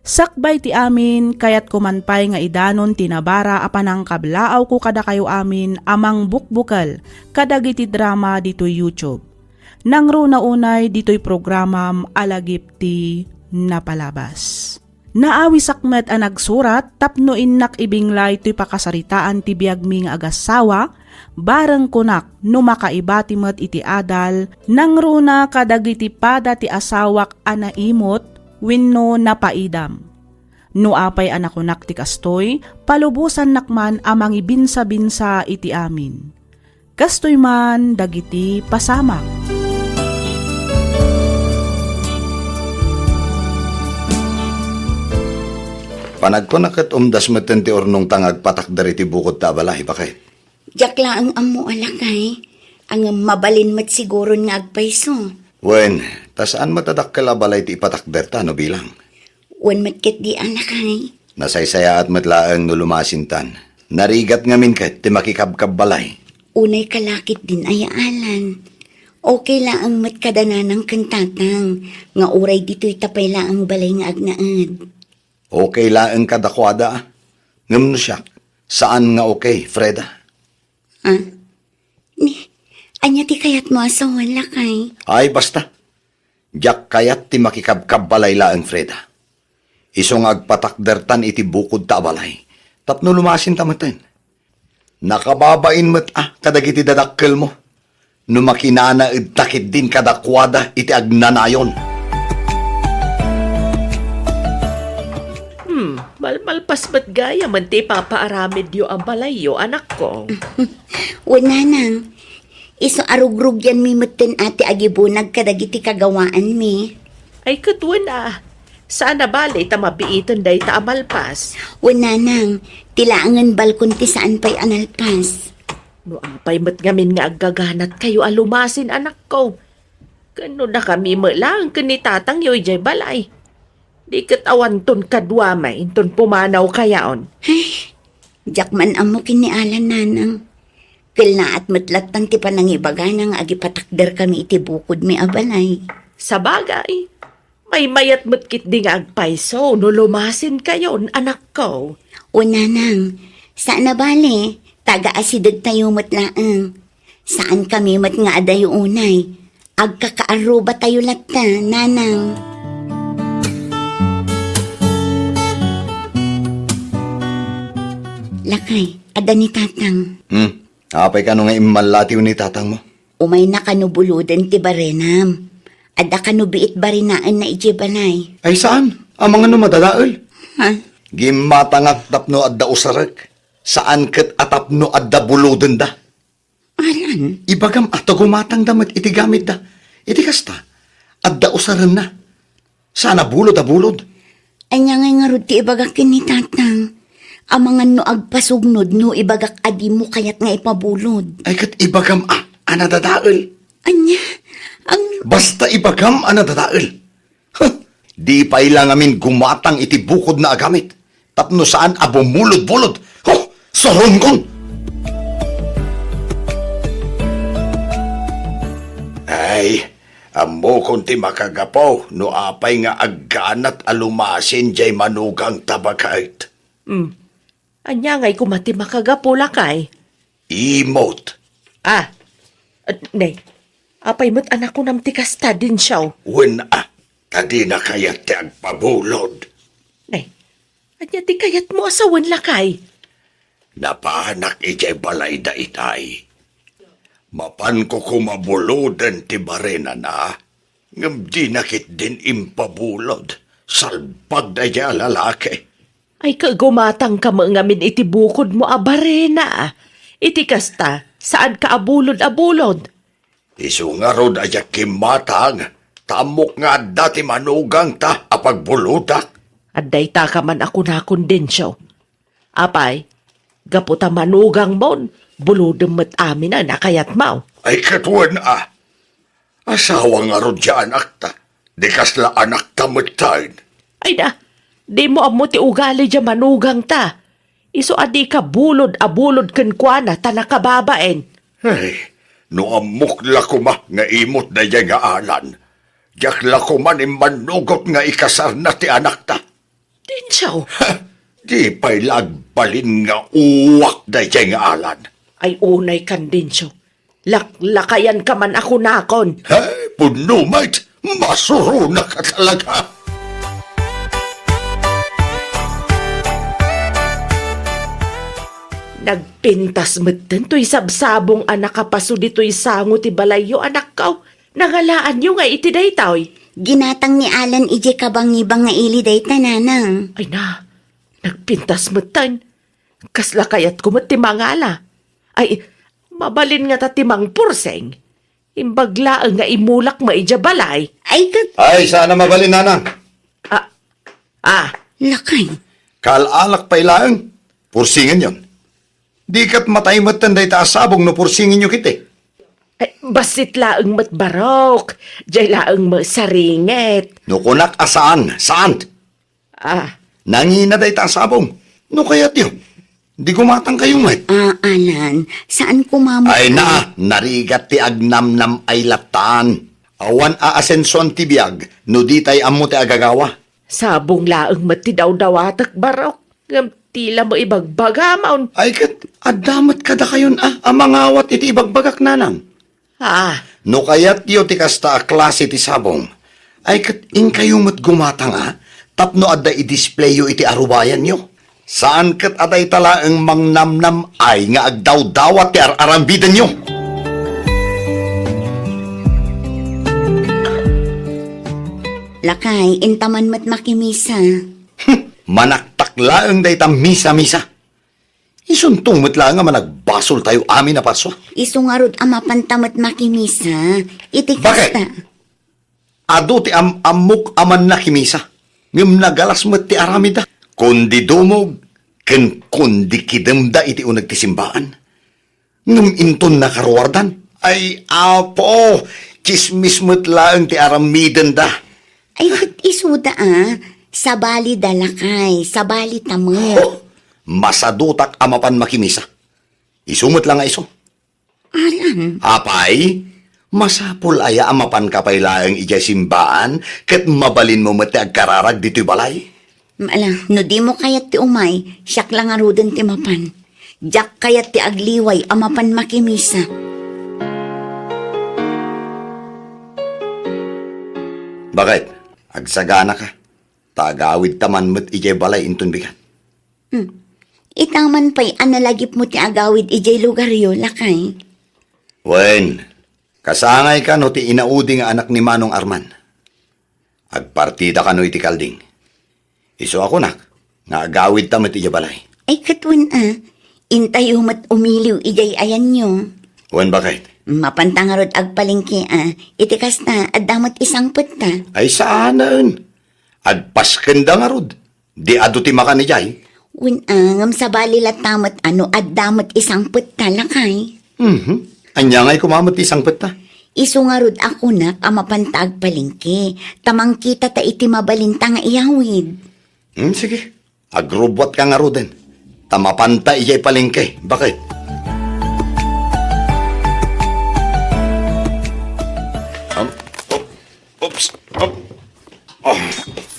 Sakbay ti amin, kayatko man pay nga idanon ti nabara a panangkablaawko kadakayo amin a mangbukbukel kadagiti drama ditoy YouTube. Nangruna unay ditoy programam a lagip ti napalabas. Naawisak met a nagsurat tapno innak ibinglay toy pakasaritaan ti biagmi nga agassawa, bareng kunak no makaibati met iti adal, nangruna kadagiti pada ti asawak a naimut wenno napaidam. No apay a nakunak ti kastoy, palubosannak man a mangibinsabinsa iti amin. Kastoy man dagiti pasamak. Panagkunak ket umdas metten ti urnongta nga agpatakder iti bukod ta balay, baket. Diak laeng ammo a lakay, ngem mabalin met siguron nga agpayso. Wen, ta saan met a dakkel a balay ti ipatakderta no bilang. Wen met ketdi a lakay. Nasaysayaat met laeng no lumasintan. Narigat ngamin ket ti makikabkabbalay. Unay kalakit din aya Alan. Okay laeng met kada nanang ken tatang nga uray ditoy ta pay laeng balay nga agnaed. Okay laeng kadakuada, a. Ngem no siak, saan nga okay, Freda. Ah? Ni, ania ti kayatmo a sawen, lakay? Ay, basta. Diak kayat ti makikabkabbalay laeng, Freda. Isu nga agpatakdertan iti bukod ta a balay, tapno lumasinta metten. Nakababain met a kadagiti dadakkelmo no makinanaedta ketdin kadakuada iti agnanayon. Hmm, malmalpas met gayamen ti ipapaaramidyo a balayyo, anakko. Wen, nanang, isu a rugrugyanmi metten a ti agibunag kadagiti kagawaanmi. Ay, ket wen a, saan a bale ta mabiiten dayta a malpas. Wen, nanang, ti laengen balkon ti saan pay a nalpas. No apay met ngamin nga aggaganatkayo a lumasin, anakko? Ken no dakami met laeng ken ni tatangyo idiay balay, di ket awanton kadua met inton pumanawkayon. Ay, diak man ammo ken ni Alan, nanang. Kellaat met lattan ti panangibagana nga agipatakderkami iti bukodmi a balay. Sabagay, maymayat met ketdi nga agpayso no lumasinkayon, anakko. O, nanang, saan a bale, taga-asidegtayo met laeng. Saankami met nga adayo unay. Agkakaarrubatayo latta, nanang. Lakay, adda ni tatang. Hmm. Apay kano nga immallatiw ni tatangmo? Umayna kano buloden ti barenam. Adda kano biit barenaenna idiay balay. Ay, saan? Amangan no madadael. Ha? Gimmatangak tapno adda usarek. Saan ket a tapno adda bulodenda. Alan? Ibagam a ta gumatangda met iti gamitda. Iti kasta, adda usarenna. Saan a bulod a bulod. Ania ngay ngarud ti ibagak ken ni tatang? Amangan no agpasugnod no ibagak a dimo kayat nga ipabulod. Ay, ket ibagam a, a nadadael. Ania? Ang Basta ibagam a nadadael. Huh! Di pay la ngamin gumatang iti bukodna a gamit tapno saan a bumulod-bulod. Huh! Suronkon! Ay, ammokon ti makagapu no apay nga agganat a lumasin diay manugangta, baket. Hmm. Ania ngay koma ti makagapu, lakay? Imot. Ah, eh, ne, apay met a nakunam ti kasta, Dencio? Wen a, ta dina kayat ti agpabulod. Ne, ania ti kayatmo a sawen, lakay? Napanak idiay balayda itay. Mapanko koma buloden ti barenana, ngem dina ketdin impabulod. Salbag daydiay a lalaki. Ay, ket gumatangka met ngamin iti bukodmo a barena. Iti kasta, saanka a bulod a bulod. Isu ngarud a diak kimmatang, ta ammok nga adda ti manugangta a pagbulodak. Adda itaka man a kunakon, Dencio. Apay, gapu ta manugangmon, bulodem met amin a nakayatmo. Ay, ket wen a. Asawa ngarud diay anakta. Di kasla anakta metten. Ay da, dimo ammo ti ugali diay manugangta. Isu a dika bulod a bulod kenkuana ta nakababain. Ay, no ammok la koma nga imot daydiay nga Alan, diak la koman immannugot nga ikasarna ti anakta. Candencio. Di pay la agbalin nga uwak daydiay nga alan. Ay, unay, Candencio. Laklakayanka man a kunakon. Hey, punno met, masuronaka talaga. Nagpintas metten toy sabsabong a nakapaso ditoy sango ti balayyo, anakko. Nangalaanyo nga iti daytoy? Ginatang ni Alan idiay kabangibangi nga ili dayta, nanang. Ay na, nagpintas metten. Kasla kayatko met ti mangala. Ay, mabalin ngata ti mangpursing. Imbag laeng nga imulak met idiay balay. Ay, ket Ay, saan a mabalin, nanang. Ah, ah. Lakay. Kaal-alak pay laeng. Pursingenyon. Di ket matay metten dayta a sabong no pursingenyo ketdi. Eh, bassit laeng met barok. Diay laeng met saringet. No kunak a saan, saan? Ah. Nangina dayta a sabong. No kayatyo, di gumatangkayo met. Ah, Alan, saan koma met Ay na, narigat ti agnamnam ay lattan. Awan a asensuan ti biag no ditay ammo ti agagawa. Sabong laeng met ti dawdawatek, barok. Ngem ti la maibagbagam. Ay ket, adda met kadakayon a, a mangawat iti ibagbagak, nanang. Ah. No kayatyo ti kasta a klase ti sabong, ay ket inkayo met gumatang a, tapno adda i-displayyo iti arubayanyo. Saan ket a dayta laeng mangnamnam-ay nga agdawdawat ti ar-arambidenyo. Lakay, inta man met makimisa. Hmm, manaktak laeng dayta misa-misa. Isunto met laeng a managbasoltayo amin a parsua. Isu ngarud a mapanta met makimisa. Iti Bakit? kasta. Adu ti am-ammok a mannakimisa, ngem nagalas met ti aramidda. Kundi dumog, ken kundi kidemda iti uneg ti simbaan. Ngem inton nakaruardan, ay, Apo, tsismis met laeng ti aramidenda. Ay, ket isuda a, sabali da lakay, sabali ta met. Oh, masadutak a mapan makimisa. Isu met la nga isu. Alan. Apay, masapul aya a mapanka pay laeng idiay simbaan ket mabalinmo met ti agkararag ditoy balay? Ala, no dimo kayat ti umay, siak la ngaruden ti mapan. Diak kayat ti agliway a mapan makimisa. Bakit? Agsaganaka. Ta agawidta man met idiay balay inton bigat. Hmm. Ita man pay a nalagipmo ti agawid idiay lugaryo, lakay. Wen, kasangay kano ti inaudi nga anak ni Manong Arman. Agpartida kano iti kalding. Isu a kunak, nga agawidta met idiay balay. Ay, ket wen a, intayo met umiliw idiay ayanyo. Wen, bakit? Mapanta ngarud agpalengke a, iti kasta, adda met isangpetta. Ay, saanen. Agpaskenda ngarud. Di adu ti makan idiay? Wen a, ngem sabali latta met a no adda met isangpetta, lakay. Mhm. Ania ngay koma met ti isangpetta? Isu ngarud a kunak a mapanta agpalengke, ta mangkitata iti mabalinta nga iyawid. Hmm, sige. Agrubbuatka ngaruden. Ta mapanta idiay palengke. Bakit? Um, oh, oops. Oh. Oh,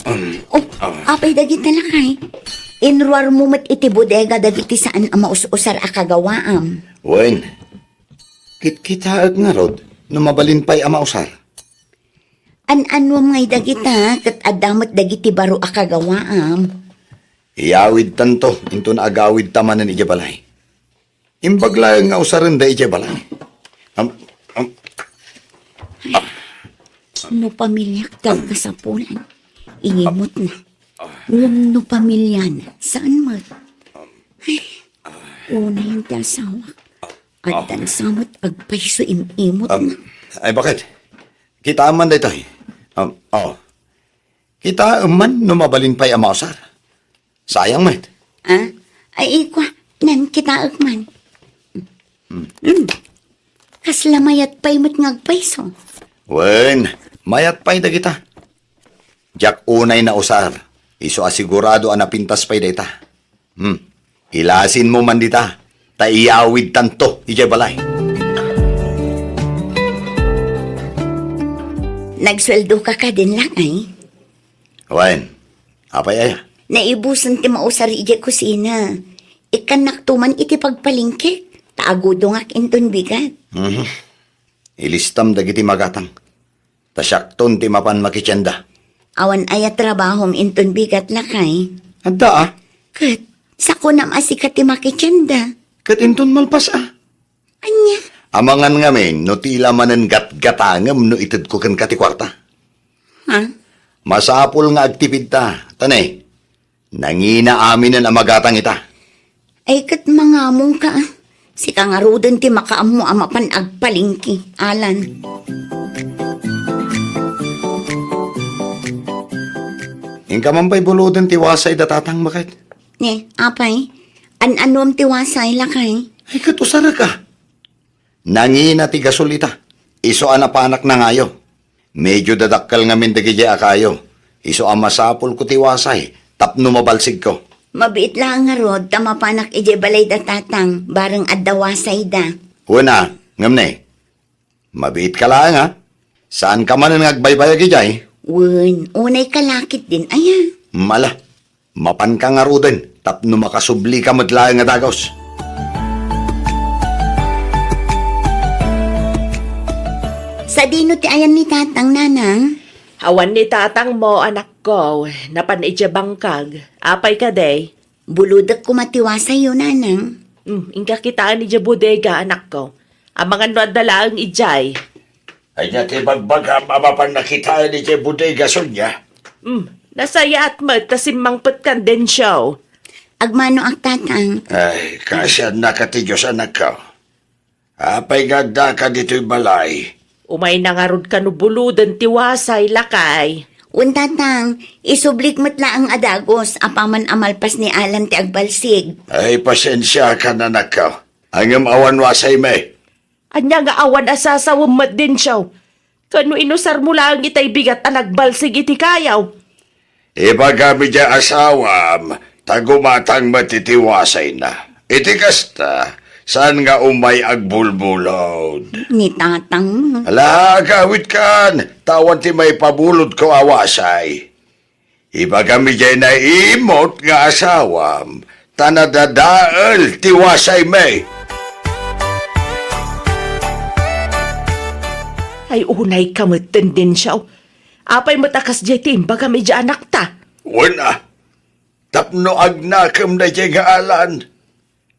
um, Oh, ah. apay dagita, lakay. Inruarmo met iti bodega dagiti saan a maus-usar a kagawaam. Wen, kitkitaek ngarud no mabalin pay a mausar. An-anuam ngay dagita, ket adda met dagiti baro a kagawaam. Iyawidtanto, inton agawidta manen idiay balay. Imbag laeng nga usarenda idiay balay. Am, am, No pamiliak ti agkasapulan, inimutna. Ngem no pamiliana, saan met. Ay, unay ti asawak. Addan sa met agpayso im-imutna. Am, ay, bakit? Kitaem man daytoy. Am, oh. Kitaem man no mabalin pay a mausar. Sayang met. Ah? Ay, ikwa, nan kitaek man. Hmm. Hmm. Kasla mayat pay met nga agpayso. Wen, mayat pay dagita. Diak unay nausar. Isu a sigurado a napintas pay dayta. Hmm. Ilasinmo man dita, ta iyawidtanto idiay balay. Nagsueldoka kadin, lakay? Wen, apay aya? Naibusen ti mausar idiay kusina. Ikkannakto man iti pagpalengkek, ta agudongak inton bigat. Mhm. Ilistam dagiti magatang. Ta siakton ti mapan makitienda. Awan aya trabahom inton bigat, lakay? Adda, a. Ket, sakunam a sika ti makitienda. Ket inton malpas, a. Ania? Amangan ngamin no ti la manen gatgatangem no itedko kenka ti kuarta. Ha? Masapul nga agtipidta. Ta ne, nangina aminen a magatang ita. Ay, ket mangamongka, a. Sika ngaruden ti makaammo a mapan agpalengke, Alan. Inka man pay buloden ti wasay da tatang, baket? Ne, apay? An-anuam ti wasay, lakay? Ay, ket usarek, a. Nangina ti gasol ita. Isu a napanak nangayo. Medio dadakkel ngamin dagidiay a kayo. Isu a masapulko ti wasay tapno mabalsigko. Mabiit laeng ngarud ta mapanak idiay balay da tatang, bareng adda wasayda. Wen a, ngem ne, mabiitka laeng, a. Saanka manen nga agbaybayag idiay? Wen, unayka la ketdin, aya. Mala. Mapanka ngaruden tapno makasublika met laeng a dagus. Sadino ti ayan ni tatang, nanang? Awan ni tatangmo, anakko, napan idiay bangkag. Apay kadi? Bulodek koma ti wasayyo, nanang. Hmm, inka kitaen idiay bodega, anakko. Amangan no adda laeng idiay. Ania ti bagbagam a mapan nakitaen idiay bodega, Sonia? Hmm, nasayaat met ta simmangpetkan, Dencio. Agmanoak, tatang. Ay, kaasiannaka ti Dios, anakko. Apay nga addaka ditoy balay? Umayna ngarud kano buloden ti wasay, lakay. Wen, tatang, isublik met laeng a dagus apaman a malpas ni Alan ti agbalsig. Ay, pasensiakan, anakko. Ngem awan wasaymi. Ania nga awan a sasawem met, Dencio? Kano inusarmo laeng itay bigat a nagbalsig iti kayaw? Ibagam idiay asawam ta gumatang met iti wasayna. Iti kasta, saan nga umay agbulbulod. Ni tatang. Ala, agawidkan, ta awan ti maipabulodko a wasay. Ibagam idiay naimut nga asawam, ta nadadael ti wasaymi. Ay, unayka met, Dencio. Apay met a kasdiay ti imbagam idiay anakta? Wen a, tapno agnakem daydiay nga Alan,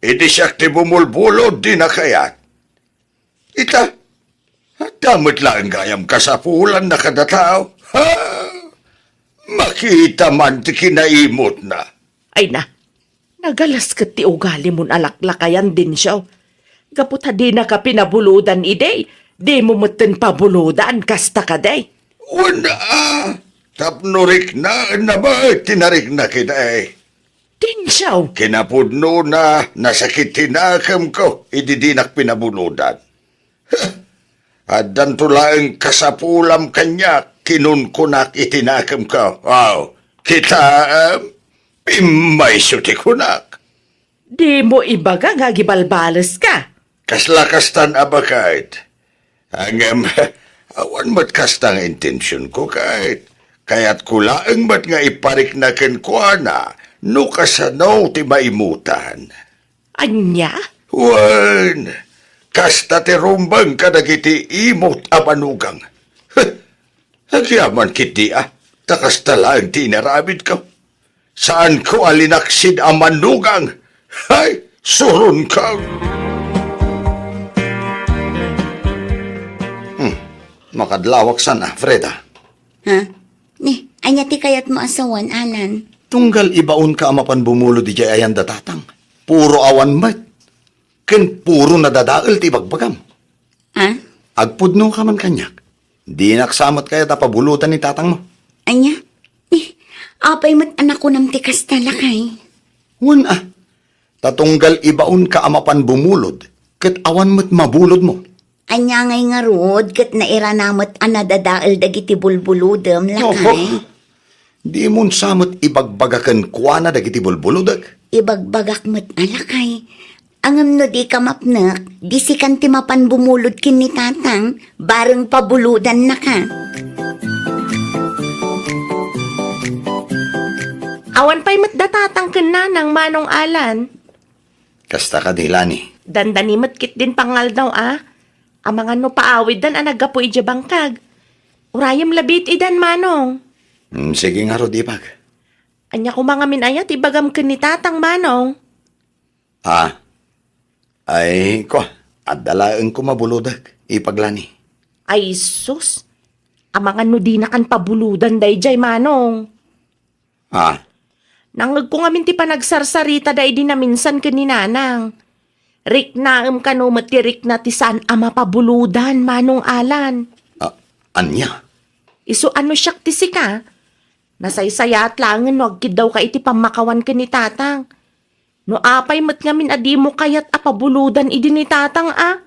idi siak ti bumulbulod, dina kayat. Ita, adda met laeng gayam kasapulanna kadatao. Ha? Makita man ti kinaimutna. Ay na, nagalas ket ti ugalimon a laklakayan, Dencio. Gapu ta dinaka pinabulodan idi, dimo metten pabulodan, kasta kadi? Wen a, tapno riknaenna met ti narikna kadi. Dencio! Kinapudnona, nasakit ti nakemko idi dinak pinabulodan. Addanto laeng kasapulam kaniak, kinunkunak iti nakemko. Aw, kitaem, pimmayso ti kunak. Dimo ibaga nga agibalbaleska. Kasla kastan a baket. Ngem, awan met kasta nga intensionko, ket kayatko laeng met nga iparikna kenkuana no kasano ti maimutan. Ania? Wen, kasta ti rumbeng kadagiti imut a manugang. Heh, agyaman ketdi a, ta kasta laeng ti inaramidko. Saanko a linaksid a manugang. Hay, suronko! Hmm, makadlawak sana, Freda. Ha? Ni, ania ti kayatmo a sawen, Alan? Tunggal ibaonka a mapan bumulod idiay ayan da tatang. Puro awan met. Ken puro nadadael ti ibagbagam. Ah? Agpudnoka man kaniak. Dinak sa met kayat a pabulodan ni tatangmo. Ania? Eh, apay met a nakunam ti kasta, lakay? Wen a, ta tunggal ibaonka a mapan bumulod, ket awan met mabulodmo. Ania ngay ngarud ket nairana met a nadadael dagiti bulbulodem, lakay? Oho. Dimon sa met ibagbaga kenkuana dagiti bulbulodek? Ibagbagak met a, lakay. Ngem no dika mapnek, di sikan ti mapan bumulod ken ni tatang, bareng pabulodannaka. Awan pay met da tatang ken nanang, Manong Alan. Kasta kadi, Lani? Dandani met ketdin pangaldaw a. Amangan no paawiddan a naggapu idiay bangkag. Urayem labi iti idan, Manong. Hmm, sige ngarud, Ipag. Ania koma ngamin aya ti ibagam ken ni tatang, Manong? Ah, ay, kua, adda laeng koma bulodek, Ipag Lani. Ay, sus. Amangan no dinakan pabuludan daydiay, Manong. Ah. Nangngegko ngamin ti panagsarsaritada idi naminsan ken ni Nanang. Riknaem kano met ti rikna ti saan a mapabuludan, Manong Alan. Ah, ania? Isu a no siak ti sika, nasaysayaat laengen no agkiddawka iti pammakawan ken ni Tatang. No apay met ngamin a dimo kayat a pabuludan idi ni Tatang a?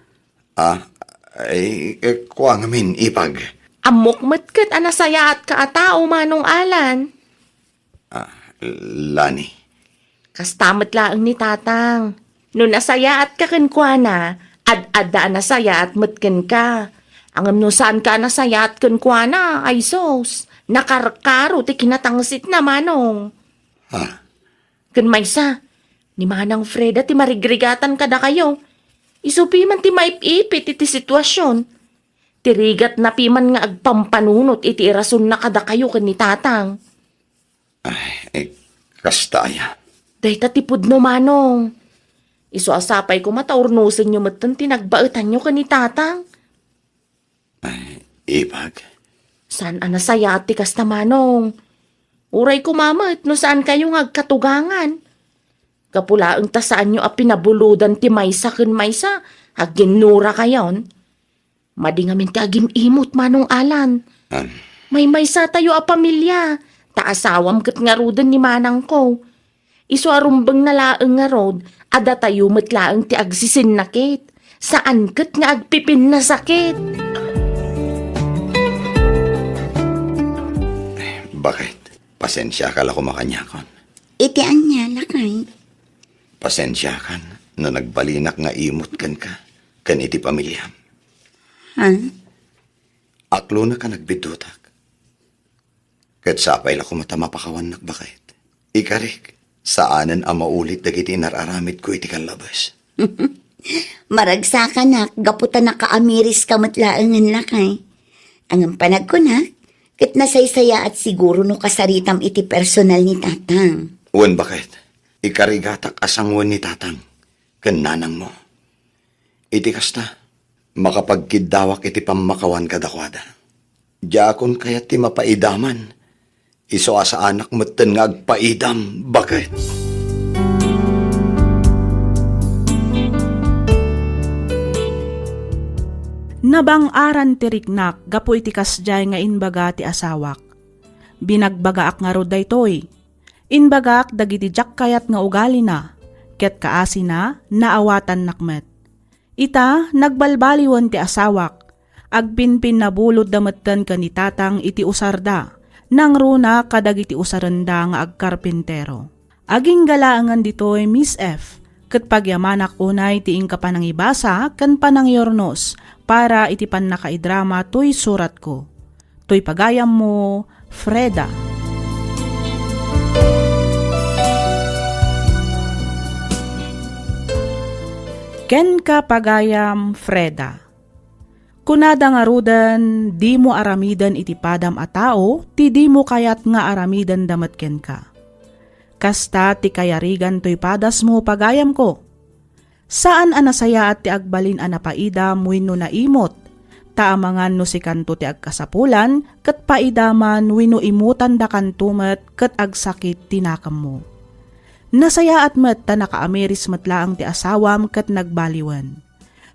Ah, ay, eh, kua ngamin, Ipag. Ammok met ket a nasayaatka a tao, Manong Alan. Ah, Lani. Kasta met laeng ni Tatang. No nasayaatka kenkuana, ad-adda a nasayaat met kenka. Ngem no saanka a nasayaat kenkuana, ay sus, nakarkaro ti kinatangsitna, Manong. Ha? Ken maysa, ni Manang Freda ti marigrigatan kadakayo. Isu piman ti maip-ipit iti situasion. Ti rigatna piman nga agpampanunot iti irasonna kadakayo ken ni Tatang. Ay, eh, kasta aya. Dayta ti pudno, Manong. Isu a sapay koma ta urnosenyo metten ti nagbaetanyo ken ni Tatang. Ay, Ipag. Saan a nasayaat ti kasta, Manong. Uray koma met no saankayo nga agkatugangan. Gapu laeng ta saanyo a pinabuludan ti maysa ken maysa, aginnurakayon. Madi ngamin ti agim-imot, Manong Alan. An? Maymaysatayo a pamilia, ta asawam ket ngaruden ni manangko. Isu a rumbengna laeng ngarud a datayo met laeng ti agsisinnakit, saan ket nga agpipinnasakit. Bakit? Pasensiaka la koma kaniakon. Iti ania, lakay? Pasensiakan no nagbalinak nga imot kenka ken iti pamiliam. Ha? Aklonak a nagbiddutak. Ket sapay la koma ta mapakawannak, baket. Ikarik, saanen a maulit dagiti inar-aramidko iti kallabes. Maragsakanak gapu ta nakaamiriska met laengen, lakay. Ngem panagkunak, ket nasaysayaat siguro no kasaritam iti personal ni Tatang. Wen, baket. Ikarigatak a sangoen ni Tatang ken nanangmo. Iti kasta, makapagkiddawak iti pammakawan kadakuada. Diakon kayat ti mapaidaman, isu a saanak metten nga agpaidam, baket. Nabang-aran ti riknak gapu iti kasdiay nga imbaga ti asawak. Binagbagaak ngarud daytoy. Imbagak dagiti diak kayat nga ugalina, ket kaasina, naawatannak met. Ita, nagbalbaliwen ti asawak, agpinpinnabulodda metten ken ni Tatang iti usarda, nangruna kadagiti usarenda nga agkarpintero. Agingga laengen ditoy, Miss F, ket pagyamanak unay ti inka panangibasa ken panangyurnos para iti pannakaidrama toy suratko. Toy pagayammo, Freda. Kenka, pagayam Freda. Kunada ngaruden, dimo aramiden iti padam a tao ti dimo kayat nga aramidenda met kenka. Kasta ti kayarigan toy padasmo, pagayamko. Saan a nasayaat ti agbalin a napaidam wenno naimot, ta amangan no sikanto ti agkasapulan ket paidaman wenno imutandakanto met ket agsakit ti nakemmo. Nasayaat met ta nakaamiris met laeng ti asawam ket nagbaliwen.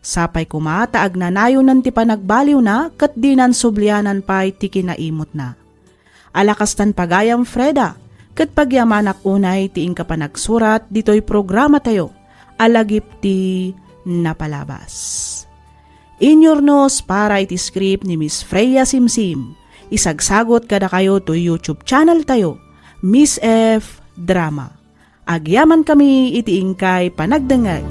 Sapay koma ta agnanayonen ti panagbaliwna ket dinan sublianan pay ti kinaimutna. Ala kastan pagayam, Freda, ket pagyamanak unay ti inka panagsurat ditoy programatayo a lagip ti napalabas. Inyurnos para iti script ni Miss Freya Simsim. Isagsagot kadakayo toy YouTube channel tayo, Miss F Drama. Agyamankami iti inkay panagdengngeg.